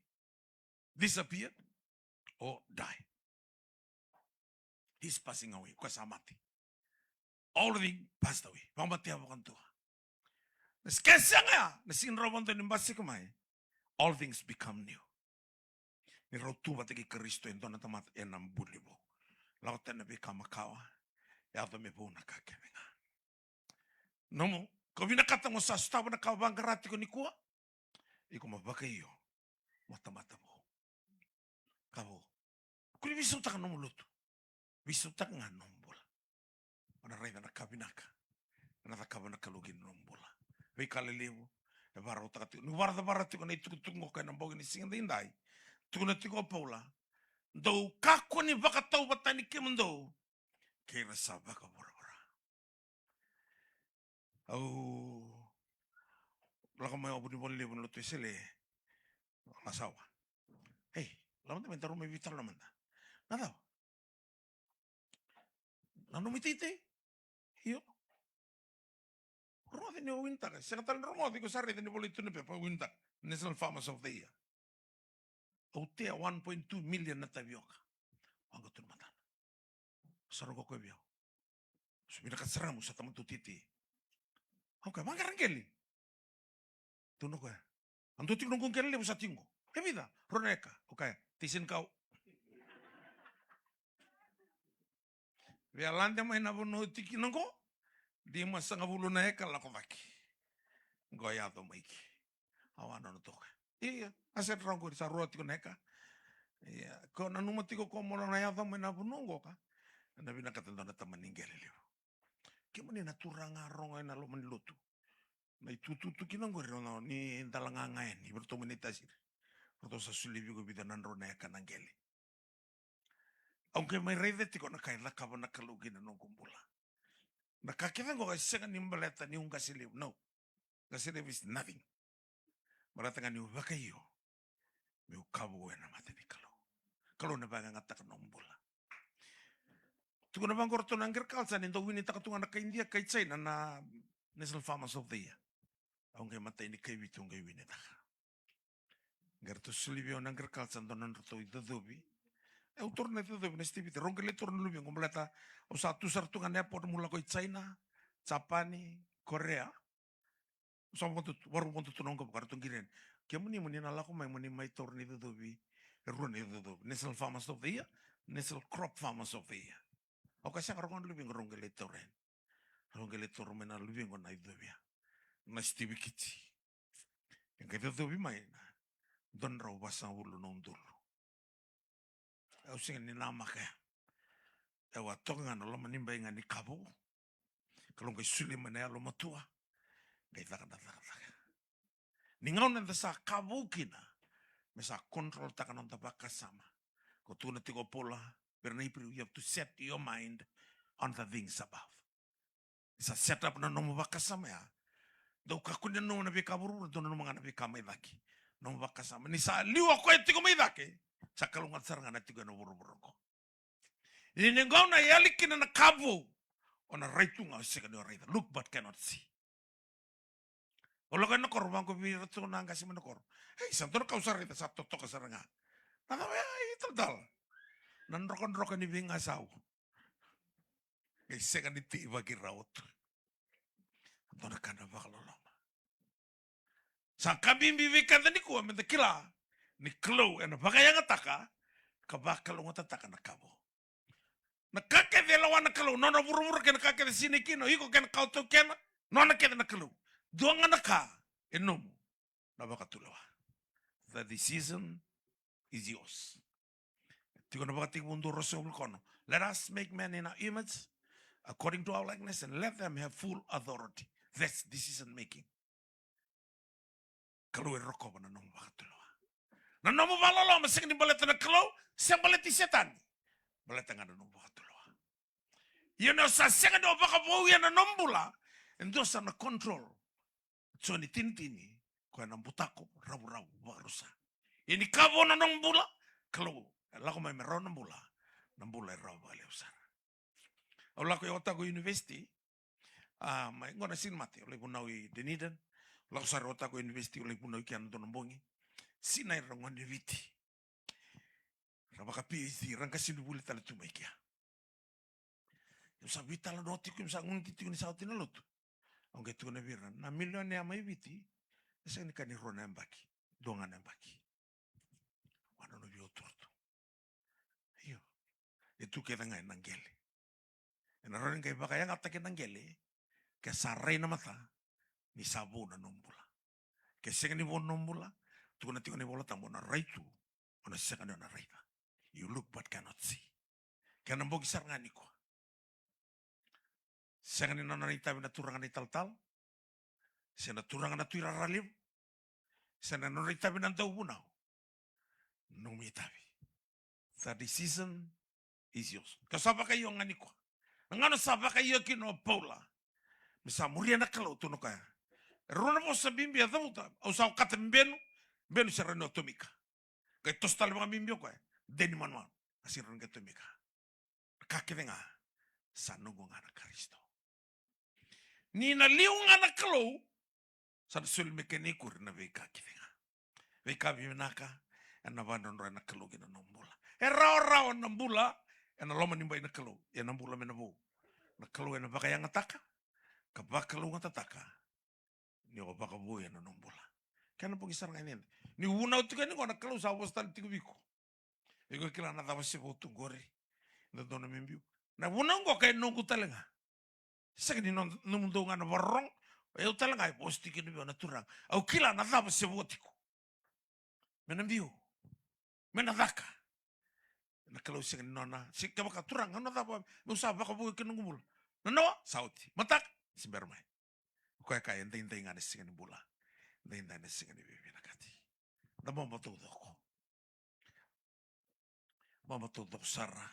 disappeared, or die. He's passing away, koya sa mate. All things passed away. Vakamatea vakadua. Na sega, sega ya, na sega ni rawa vakadua ni basika mai. All things become new. Ni rau tu vata kei Karisito e dua na tamata, ena buli vou. Lako tani na veika makawa, yaco me vou na ka kece ga. Nomu, ko vinakata mo sa sotava na ka vaqara tiko nikua, iko mo vakaio mo tamata vou. Ka vou. Kua ni veisautaka nomu lotu. Veisautaka ga nomu bula. O na raica na ka vinaka ena cakava na Kalou ki na nomu bula. Veika lelevu e vakarautaka tiko. Ni vakacavara tiko na itukutuku qo ena bogi ni siga daidai, tukuna tiko o Paula, dou kakua ni vakatauvatani kemudou kei ira sa vakavoravora. Au lako mai o Vunivola Levu na lotu e Sele, Lasawa. Ei, lako mada mai, daru mai veitalanoa mada. Na cava? Na nomu iteitei? Io. Rogoci ni o winitaka. Sega tale ni rogoci, iko sa raica ni volai tu na pepa, winitaka National Farmers of the Year. Au tea one point two million na tavioka. Waqa tu na matana. Sa rogo koya vei au. Sa vinaka sara, mo sa tamata iteitei. Au kaya, vaqara qele. Tukuna o koya, a dua tiko noqu qele levu sa tiko qo. E vica? Rua na eka. Au kaya, tei senikau. Via lade mai na vanua tiko kina qo, limasagavulu na eka lako cake. Qo yaco mai ke. Au a nona toka. Ia, a sere rawa qori, sa rua tiko na eka. Ia, ko nanuma tiko ko mo na yaco mai na vanua qoka. Na vinakata dua na tamani qele levu. Kemuni na turaga rogo ena loma ni lotu. Na itutu tu kina qori, ni dala gaga yani vei ratou mai na itasiri. Ratou sa solia vei iko vica na drau na eka na qele. Au qai mai raica tiko na ka e cakava na Kalou kina noqu bula. Na ka kece qo e sega ni baleta niu qase levu. No. Qase levu is nothing. Baleta ga niu vakaio meu ka vou ena mata ni Kalou. Kalou na vakayagataka nomu bula. Tukuna vaqo o ratou na agriculture ni dau winitaka tu ga na kai Idia, kai China na National Farmers of the Year. Au qai matai ni kai Viti au qai winitaka. Qai ratou solia vei au na agriculture dua na nodratou icocovi. E, au taura na icocovi na stiviti, rau qai lai taura na luvequ baleta au sa tu sara tu ga na airport meu lako i China, Japani, Korea. Au sa vodo tu, vakarau vodo tu na oqo, ka ratou qiri yani. Kemuni mo ni na lako mai mo ni mai taura na icocovi. E rua na icocovi, National Farmers of the Year, National Crop Farmers of the Year. Au kaya sega, rau ga na luvequ rau qai lai taura yani. Rau qai lai taura mai na luvequ na icocovi ya, na stivikiti. E qai cocovi mai na dua na drau vasagavulu na udolu. Au sega ni namaka ya. Au a toka ga na loma ni bai ga ni ka vou. Kalou qai solia mai na yalomatua. Qai caka na cakacaka. Ni gauna eda sa ka vou kina, me sa control taka na noda vakasama. Ko tukuna tiko o Paula vei ira na Iperiu, you have to set your mind on the things above. Ni sa set up na nomu vakasama ya, dau kakua ni nanuma na veika vuravura, dau nanuma ga na veika mai cake. Nomu vakasama, ni sa liu o koya tiko mai cake, sa kalougata sara ga na tiko ena vuravura qo. Ia ni gauna e yali kina na ka vou, o na rai tu ga o sega ni o raica. Look but cannot see. O lako ena koro, vaqo vei ira tu na qase mai na koro. Ei, sa dua na ka au sa raica, sa totoka sara ga. Na cava ya, italatala? Na drokadroka ni veigasau. Qai sega ni teivaki rawa tu. Dua na ka na vakaloloma. Sa ka bibi vei keda nikua meda kila ni Kalou ena vakayagataka ka vakalougatataka na ka vou. Na ka kece e lewa na Kalou, nona vuravura kei na ka kece sinai kina, o iko kei na ka o taukena, nona kece na Kalou. Dua ga na ka e nomu, na vakatulewa. The decision is yours. Tiko na Vakatekivu dua ruasagavulu ka ono. Let us make man in our image, according to our likeness, and let them have full authority. That's decision making. Kalou e rokova na nomu vakatulewa. Na nomu vakaloloma sega ni baleta na Kalou, se baleti Setani. Baleta ga na nomu vakatulewa. Ia ni o sa sega ni o vakavouya na nomu bula, e dua sa na control. Joni tinitini, koya na butako ravuravu vakarusa. Ia ni ka vou na nomu bula, Kalou e lako mai me rawa na bula, na bula e rawa vakalevu sara. Au lako e Otago University, a, mai qo na Sinimate, au lai vunau i Dunedin. Au lako sara e Otago University, au lai vunau i kea na dua na bogi. Sinai ira na gone ni Viti. Ra vaka PhD, ra qasenivuli tale tu mai kea. Au sa veitalanoa tiko, au sa gunu tiko ni sa oti na lotu. Au qai tukuna vei ira, na milionea mai Viti e sega ni ka ni rua na yabaki, dua ga na yabaki. Au a nona via oturotu. Io. E tu kece ga ena qele. Ena rawa ni qai vakayagataki na qele ke sa rai na mata ni sa vou na nomu bula. Ke sega ni vou na nomu bula, tukuna tiko na iVola Tabu, o na rai tu, o na sega ni o na raica. You look but cannot see. Kena bogi sara ga nikua. Sega ni nona itavi na turaga na italatala, se na turaga na tuirara levu, se na nona itavi na dauvunau. Nomu itavi. The decision is yours. Ke sa vakaio ga nikua. Na gauna sa vakaio kina o Paula me sa muria na Kalou, tukuna o koya, e rua na vosa bibi a cavuta, au sa okata benu, benu se rawa ni o tomika. Qai toso tale vakabibi o koya, deni manumanu, a sega ni rawa ni qai tomika. Na ka kece ga sa noqu ga na Karisito. Ni na liu ga na Kalou, sa na soli me kena ikuri na veika kece ga. Veika vinaka ena vakadrodroya na Kalou ki na nomu bula. E rawarawa na bula ena loma ni bai na Kalou, ia na bula me na vou. Na Kalou ena vakayagataka ka vakalougatataka ni o vakavouya na nomu bula. Kena bogi sara ga nikua. Ni vunau tiko yani qo, na Kalou sa vosa tale tiko vei iko. Iko kila na cava se vo tu qori. Dodonu me biu. Na vunau qo ka e noqu tale ga. Sega ni no-, nomudou ga na vakarorogo. E au tale ga e vosa tiko kina vei au na Turaga. Au kila na cava se vo tiko. Me na biu. Me na caka. Na Kalou sega ni nona. Se kevaka, Turaga, na cava meu sa vakavou kina noqu bula? Na noa, sa oti. Mataka, se bera mai. O koya e kaya, e daidai ga na siga ni bula. Daidai na siga ni veivinakati. Da bobo taucoko. Bobo taucoko sara.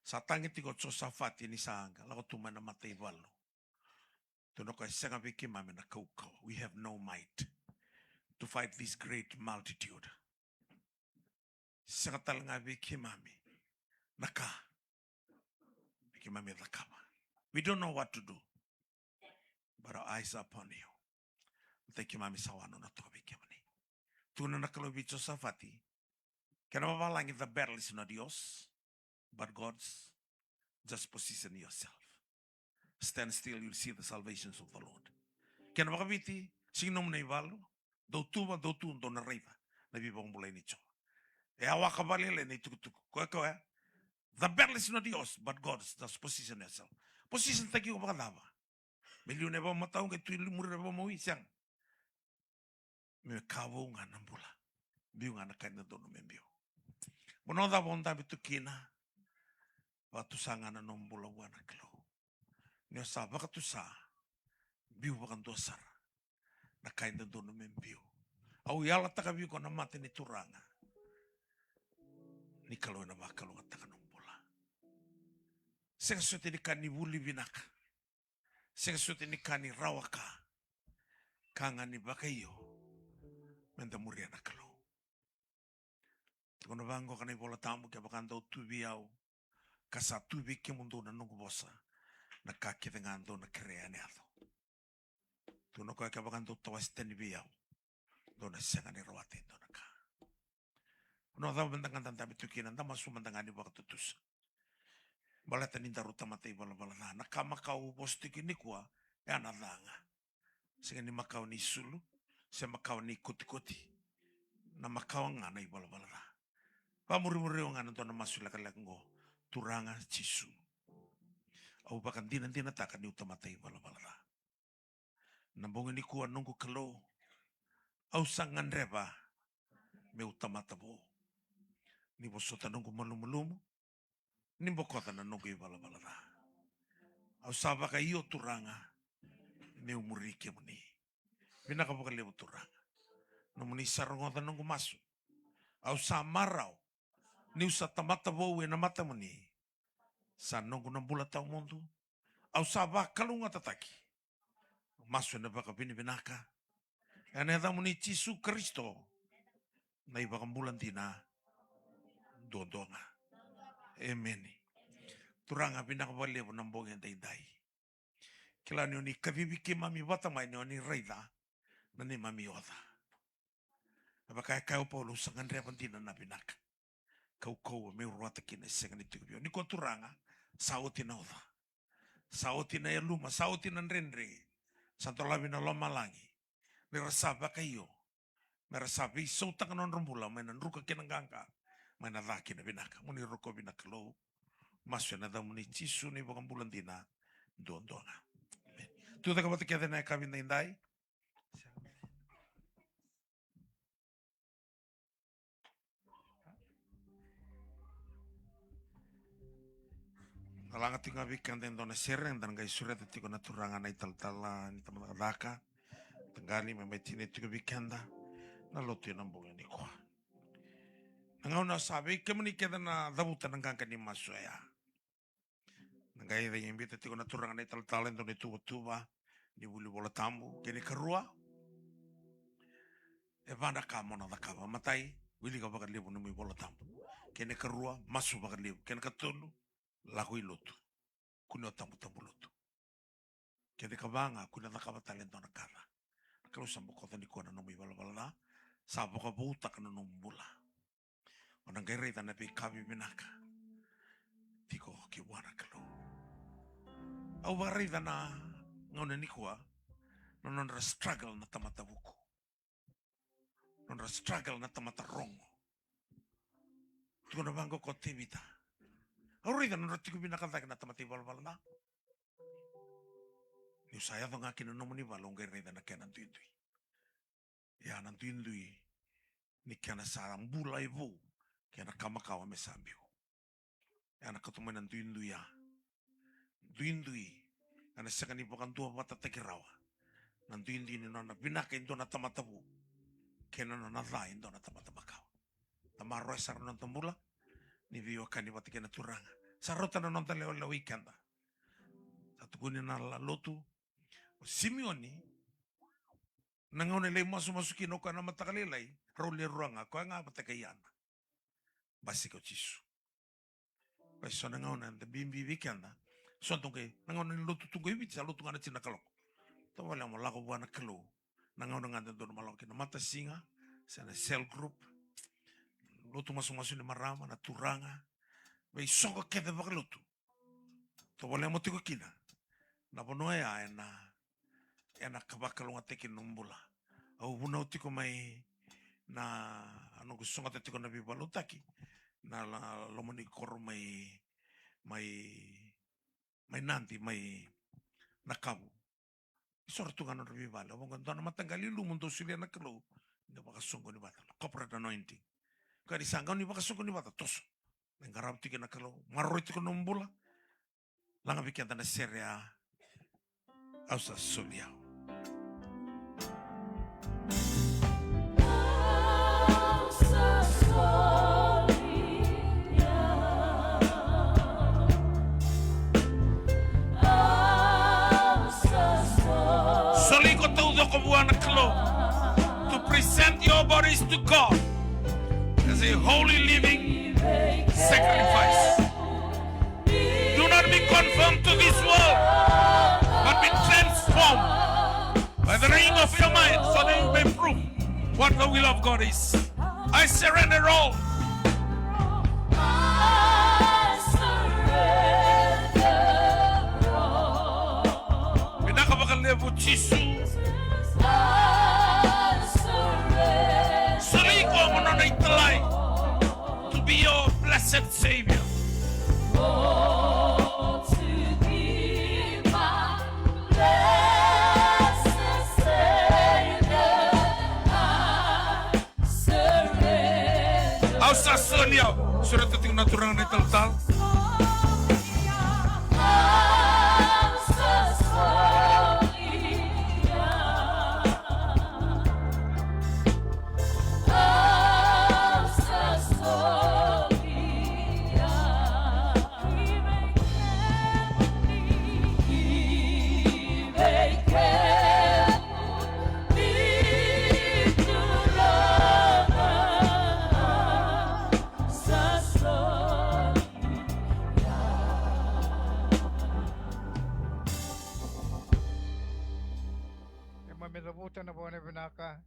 Sa tagi tiko o Josafati ni sa qai lako tu mai na mataivalu. Tukuna o koya, e sega vei keimami na kaukauwa. We have no might to fight this great multitude. Sega tale ga vei keimami na ka me keimami cakava. We don't know what to do. But our eyes are upon you. Matai keimami sa wanono toka vei kemuni. Tukuna na Kalou vei Josafati, kena vavalagi, the battle is not yours, but God's. Just position yourself. Stand still, you'll see the salvations of the Lord. Kena vakaviti, sega ni nomu na ivalu, dou tuva, dou tu, dou na raica na veivakabulai nei Jiova. E a waka vakalailai na itukutuku. Koya, koya, the battle is not yours, but God's. Just position yourself. Position taki iko vakacava? Me liu na ivakamatau qai tu i muri na ivakamawi, sega. Me ka vou ga na bula. Biu ga na ka e dodonu me biu. Vanua cava o dabe tu kina, vakatusa ga na nomu bula vua na Kalou. Ni o sa vakatusa, biu vakadua sara na ka e dodonu me biu. Au yalataka vei iko na mata ni Turaga, ni Kalou ena vakalougatataka nomu bula. Sega soti ni ka ni vuli vinaka. Sega soti ni ka ni rawa ka. Ka ga ni vakaio, meda muria na Kalou. Tukuna vaqo ka na iVola Tabu, kevaka dou tu vei au, ka sa tu vei kemudou na noqu vosa, na ka kece ga dou na kerea ena yaco. Tukuna o koya, kevaka dou tawase tani vei au, dou na sega ni rawata e dua na ka. Vanua cava meda ga dabe tu kina, da masu mada ga ni vakatutusa. Baleta ni daru tamata ivalavala ca. Na ka makawa au vosa tiko nikua, e a na ca ga. Sega ni makawa ni sulu, se makawa ni kotikoti. Na makawa ga na ivalavala ca. Vamurimuri au ga na dua na masu lekaleka oqo. Turaga Jisu, au vakadinadinataka niu tamata ivalavala ca. Na bogi nikua, noqu Kalou, au sa gadreva meu tamata vou. Ni vosota noqu malumalumu, ni bokoca na noqu ivalavala ca. Au sa vakaio, Turaga, meu muri kemuni. Vinaka vakalevu, Turaga, nomuni sa rogoca noqu masu. Au sa marau niu sa tamata vou ena matamuni. Sa noqu na bula tawamudu. Au sa vakalougatataki. Masu ena vakavinavinaka ena yacamuni Jisu Karisito, na iVakabula dina duadua ga. Emeni. Turaga, vinaka vakalevu na bogi edaidai. Kila ni oni kacivi keimami vata mai ni oni raica na neimami oca. E vaka e kaya o Paula, au sa gadreva dina na vinaka. Kaukauwa meu rawata kina e sega ni tiko vei au. Nikua, Turaga, sa oti na oca. Sa oti na yaluma, sa oti na dredre. Sa dolavi na lomalagi. Ni ra sa vakaio, me ra sa veisautaka na nodra bula mai na druka kei na qaqa, mai na ca kei na vinaka. Mo ni rokovi na Kalou. Masu ena yacamuni Jisu, na iVakabula dina duadua ga. Emeni. Tucake vata kece ena yakavi edaidai. Na laga tiko ga vei keda e dua na sere, eda na qai sureta tiko na Turaga na italatala ni tabacakacaka. Taqali me mai tinia tiko vei keda na lotu ena bogi nikua. Na gauna sa vei kemuni kece na cavuta na qaqa ni masu oya. Na qai cai biuta tiko na Turaga na italatala e dua na ituvatuva ni vuli Vola Tabu. Kena ikarua, e va na ka mo na cakava. Matai, wilika vakalevu nomu iVola Tabu. Kena ikarua, masu vakalevu. Kena ikatolu, lako i lotu. Kua ni o tabutabu lotu. Kena ikava ga, kua ni o cakava tale e dua na ka ca. Na Kalou sa bokoca nikua na nomu ivalavala ca. Sa vakavoutaka na nomu bula. O na qai raica na veika vivinaka tiko ki vua na Kalou. Au vakaraica na gauna nikua na nodra struggle na tamata vuku. Nodra struggle na tamata rogo. Tukuna vaqo ko Tevita, Au raica na nodra tiko vinaka cake na tamata ivalavala ca. Niu sa yaco ga kina na nomuni vale, au qai raica na kena duidui. Ia na duidui ni kena sa bula e vou kei na ka makawa me sa biu. Ia na kauta mai na duidui ya. Duidui ena sega ni vakaduavatataki rawa na duidui ni nona vinaka e dua na tamata vou kei na nona ca e dua na tamata makawa. Da maroroya sara na noda bula ni veiwekani vata kei na Turaga. Sa rauta na noda lewelewa i keda. Sa tukuni na la-, lotu o Simioni, na gauna e lai masumasu kina o koya na mataka lailai, rau le rua ga, koya ga vata kei Ana. Basika o Jisu. Koya e so na gauna eda bibi vei keda. So tu qai, na gauna ni lotu tu qai Viti, sa lotu ga na tini na kaloko. Tovolea mo lako vua na Kalou. Na gauna ga da dodonu mo lako kina, matasiga, se na cell group, lotu masumasu ni marama, na turaga, veisoqo kece vakalotu. Tovolea mo tiko kina. Na vanua ya ena, ena ka vakalougatataki na nomu bula. Au vunau tiko mai na, a noqu sogota tiko na veivakalotutaki na la-, loma ni koro mai, mai, mai Nadi, mai Nakavu. Isoro tu ga na nodra veivale. Au vaqo, dua na mataqali lumu dou solia na Kalou, ni vakasoqoni vata, na corporate anointing. Ka ni sa qai ni vakasoqoni vata, toso. Me qarava tiko na Kalou, maroroi tiko na nomu bula. Laga vei keda na sere ya, Au sa soli au. Soli iko taucoko vua na Kalou. To present your bodies to God as a holy living sacrifice. Do not be conformed to this world, but be transformed by the renewing of your mind, so that you may prove what the will of God is. I surrender all. Vinaka vakalevu, Jisu. Soli iko mo nona italai. To be your blessed Savior. Oh, to be my blessed Savior, I surrender. Au sa soli au. Sureta tiko na Turaga na italatala. Au sa soli au. Keimami cavuta na vakavinaka.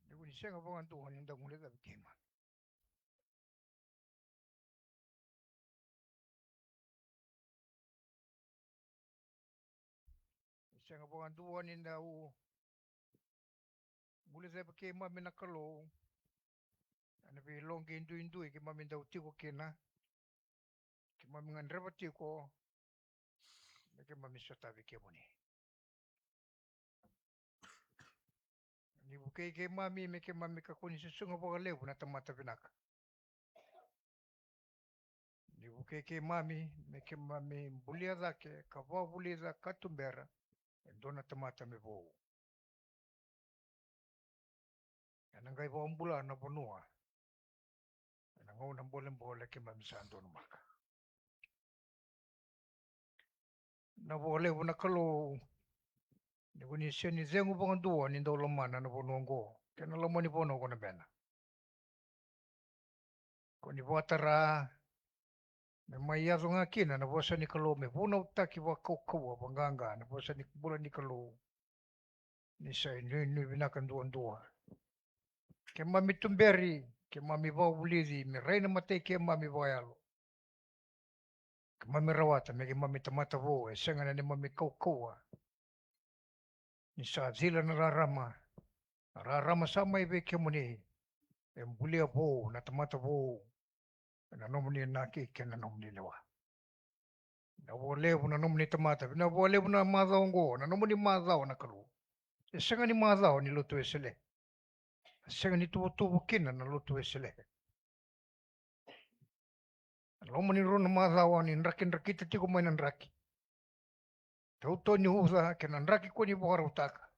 Ni ko ni sega vakadua ni da guilecavi keimami. Ni sega vakadua ni dau guilecavi keimami na Kalou ena veiloqi duidui keimami dau tiko kina. Keimami gadreva tiko me keimami sotavi kemuni. Ni vukei keimami me keimami kakua ni susuga vakalevu na tamata vinaka. Ni vukei keimami me keimami bulia cake ka vakavulica ka tubera e dua na tamata me vou. Ena qai vakabula na vanua ena gauna bolebole keimami sa donumaka. Na vakalevu na Kalou, ni ko ni sega ni cegu vakadua ni dau lomana na vanua oqo kei na loma ni vanua ko na bena. Ko ni vakatara me mai yaco ga kina na vosa ni Kalou, me vunautaki vakaukauwa, vaqaqa na vosa ni bula ni Kalou. Ni sa inuinui vinaka duadua. Keimami tuberi, keimami vakavulici me rai na matai keimami vakayalo. Keimami rawata me keimami tamata vou, e sega na neimami kaukauwa. Ni sa cila na rarama, na rarama sa mai vei kemuni. E bulia vou na tamata vou ena nomuni inaki kei na nomuni lewa. Vinaka vakalevu na nomuni tamata, vinaka vakalevu na macawa oqo, na nomuni macawa na Kalou. E sega ni macawa ni lotu Wesele. E sega ni tuvatuva kina na lotu Wesele. Na loma ni rua na macawa ni drakidrakita tiko mai na draki. Tautau ni uca kei na draki ko ni vakarautaka.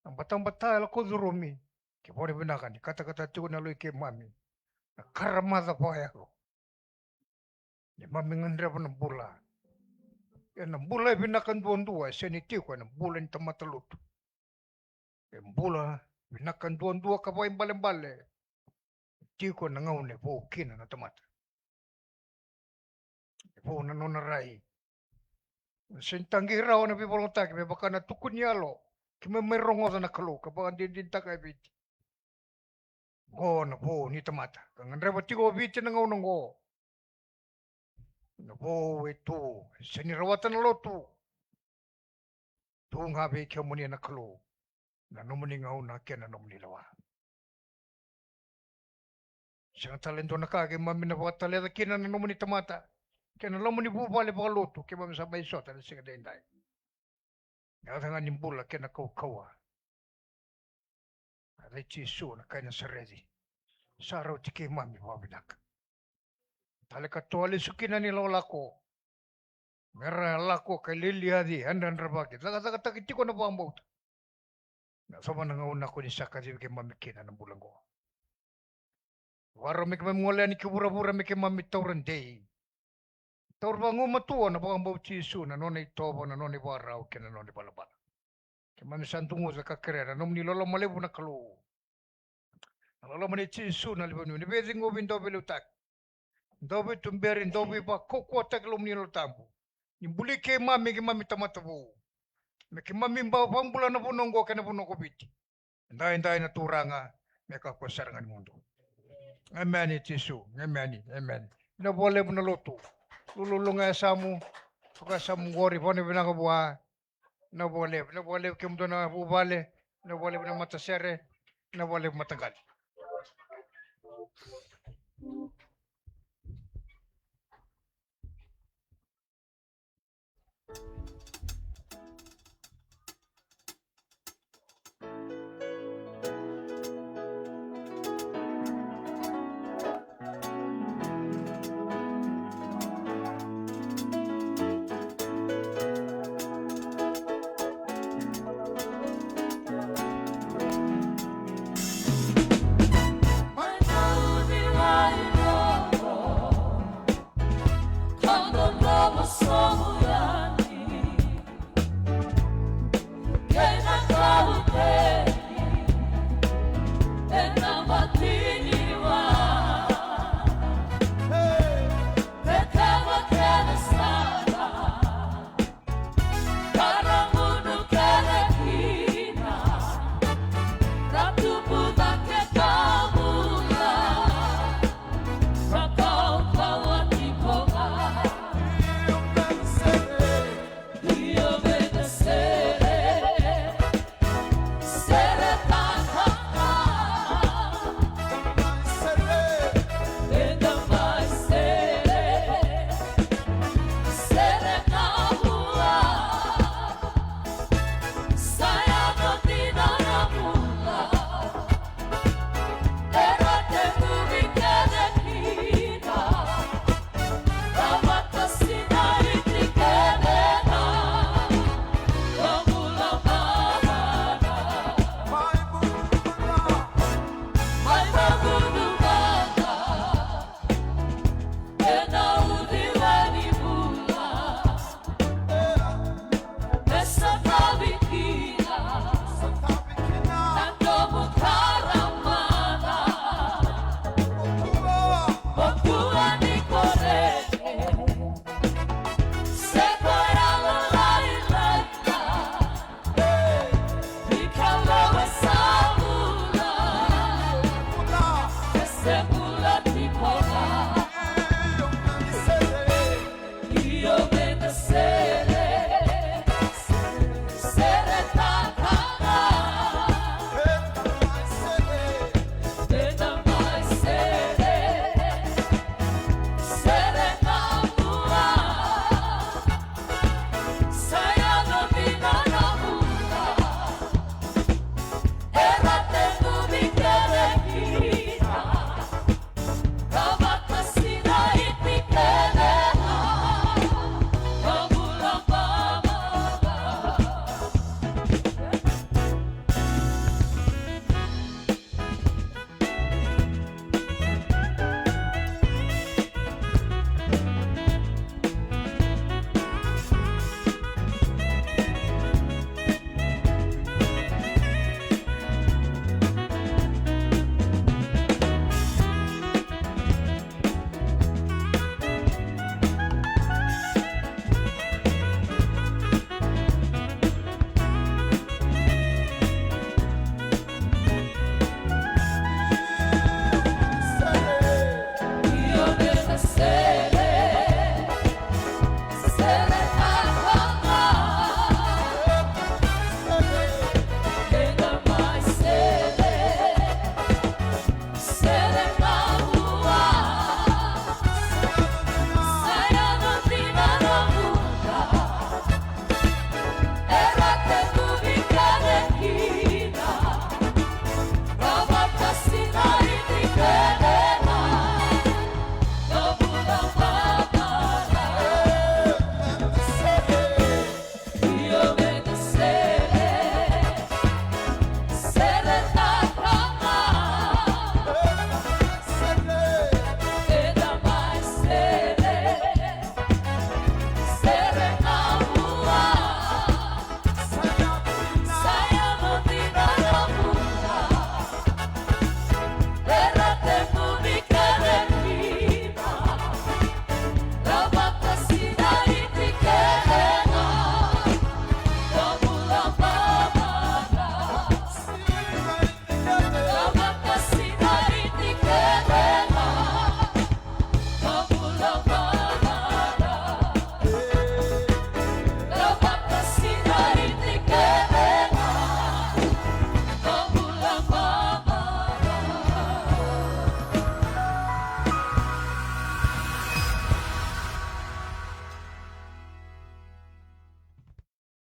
Na batabata e lako curumi. Ke vakavinaka ni katakata tiko na yalo i keimami. Na karamaca vakayalo. Neimami gadreva na bula. Ena bula e vinaka duadua, e sega ni tiko ena bula ni tamata lotu. E bula vinaka duadua ka vakaibalebale. Tiko ena gauna e vou kina na tamata. E vou na nona rai. Sega ni taqei rawa na veivakalotutaki me vaka na tukuni yalo. Keimami mai rogoca na Kalou ka vakadinadinataka e Viti. Oqo na vou ni tamata ka gadreva tiko o Viti na gauna oqo. Na vou e tu, e sega ni rawata na lotu. Tu ga vei kemuni na Kalou na nomuni gauna kei na nomuni lewa. Sega tale e dua na ka keimami na vakataleca kina na nomuni tamata kei na loma ni vuvale vakalotu keimami sa mai sota ena siga edaidai. Na yaca ga ni bula kei na kaukauwa. Na yaca i Jisu na kai Nasareci sa rauti keimami vakavinaka. Tale ka toa lesu kina ni lakolako. Me ra lako ka liliaci, yadravaki, cakacakataki tiko na vakabauta. Me yacova na gauna ko ni sa kacivi keimami kina na bula oqo. Vakarau me keimami gole yani ki vuravura me keimami taura dei. Taura vagumatua na vakabau Jisu, na nona itovo, na nona ivakarau kei na nona ivalavala. Keimami sa duguca ka kerea na nomuni loloma levu na Kalou. Na loloma nei Jisu na luvena ni veiciqomi, dau veiliutaki, dau veituberi, dau veivakaukauwataki lomuni Yalo Tabu. Ni buli keimami, keimami tamata vou. Me keimami vakabula na vanua oqo kei na vanua ko Viti. Edaidai na Turaga, me kakua sara ga ni mudu. Emeni Jisu, emeni, emeni. Vinaka vakalevu na lotu. Lululu ga e yasamu, toka yasamu qori, vanavinaka vua. Vinaka vakalevu, vinaka vakalevu kemudou na vuvale, vinaka vakalevu na matasere, vinaka vakalevu mataqali.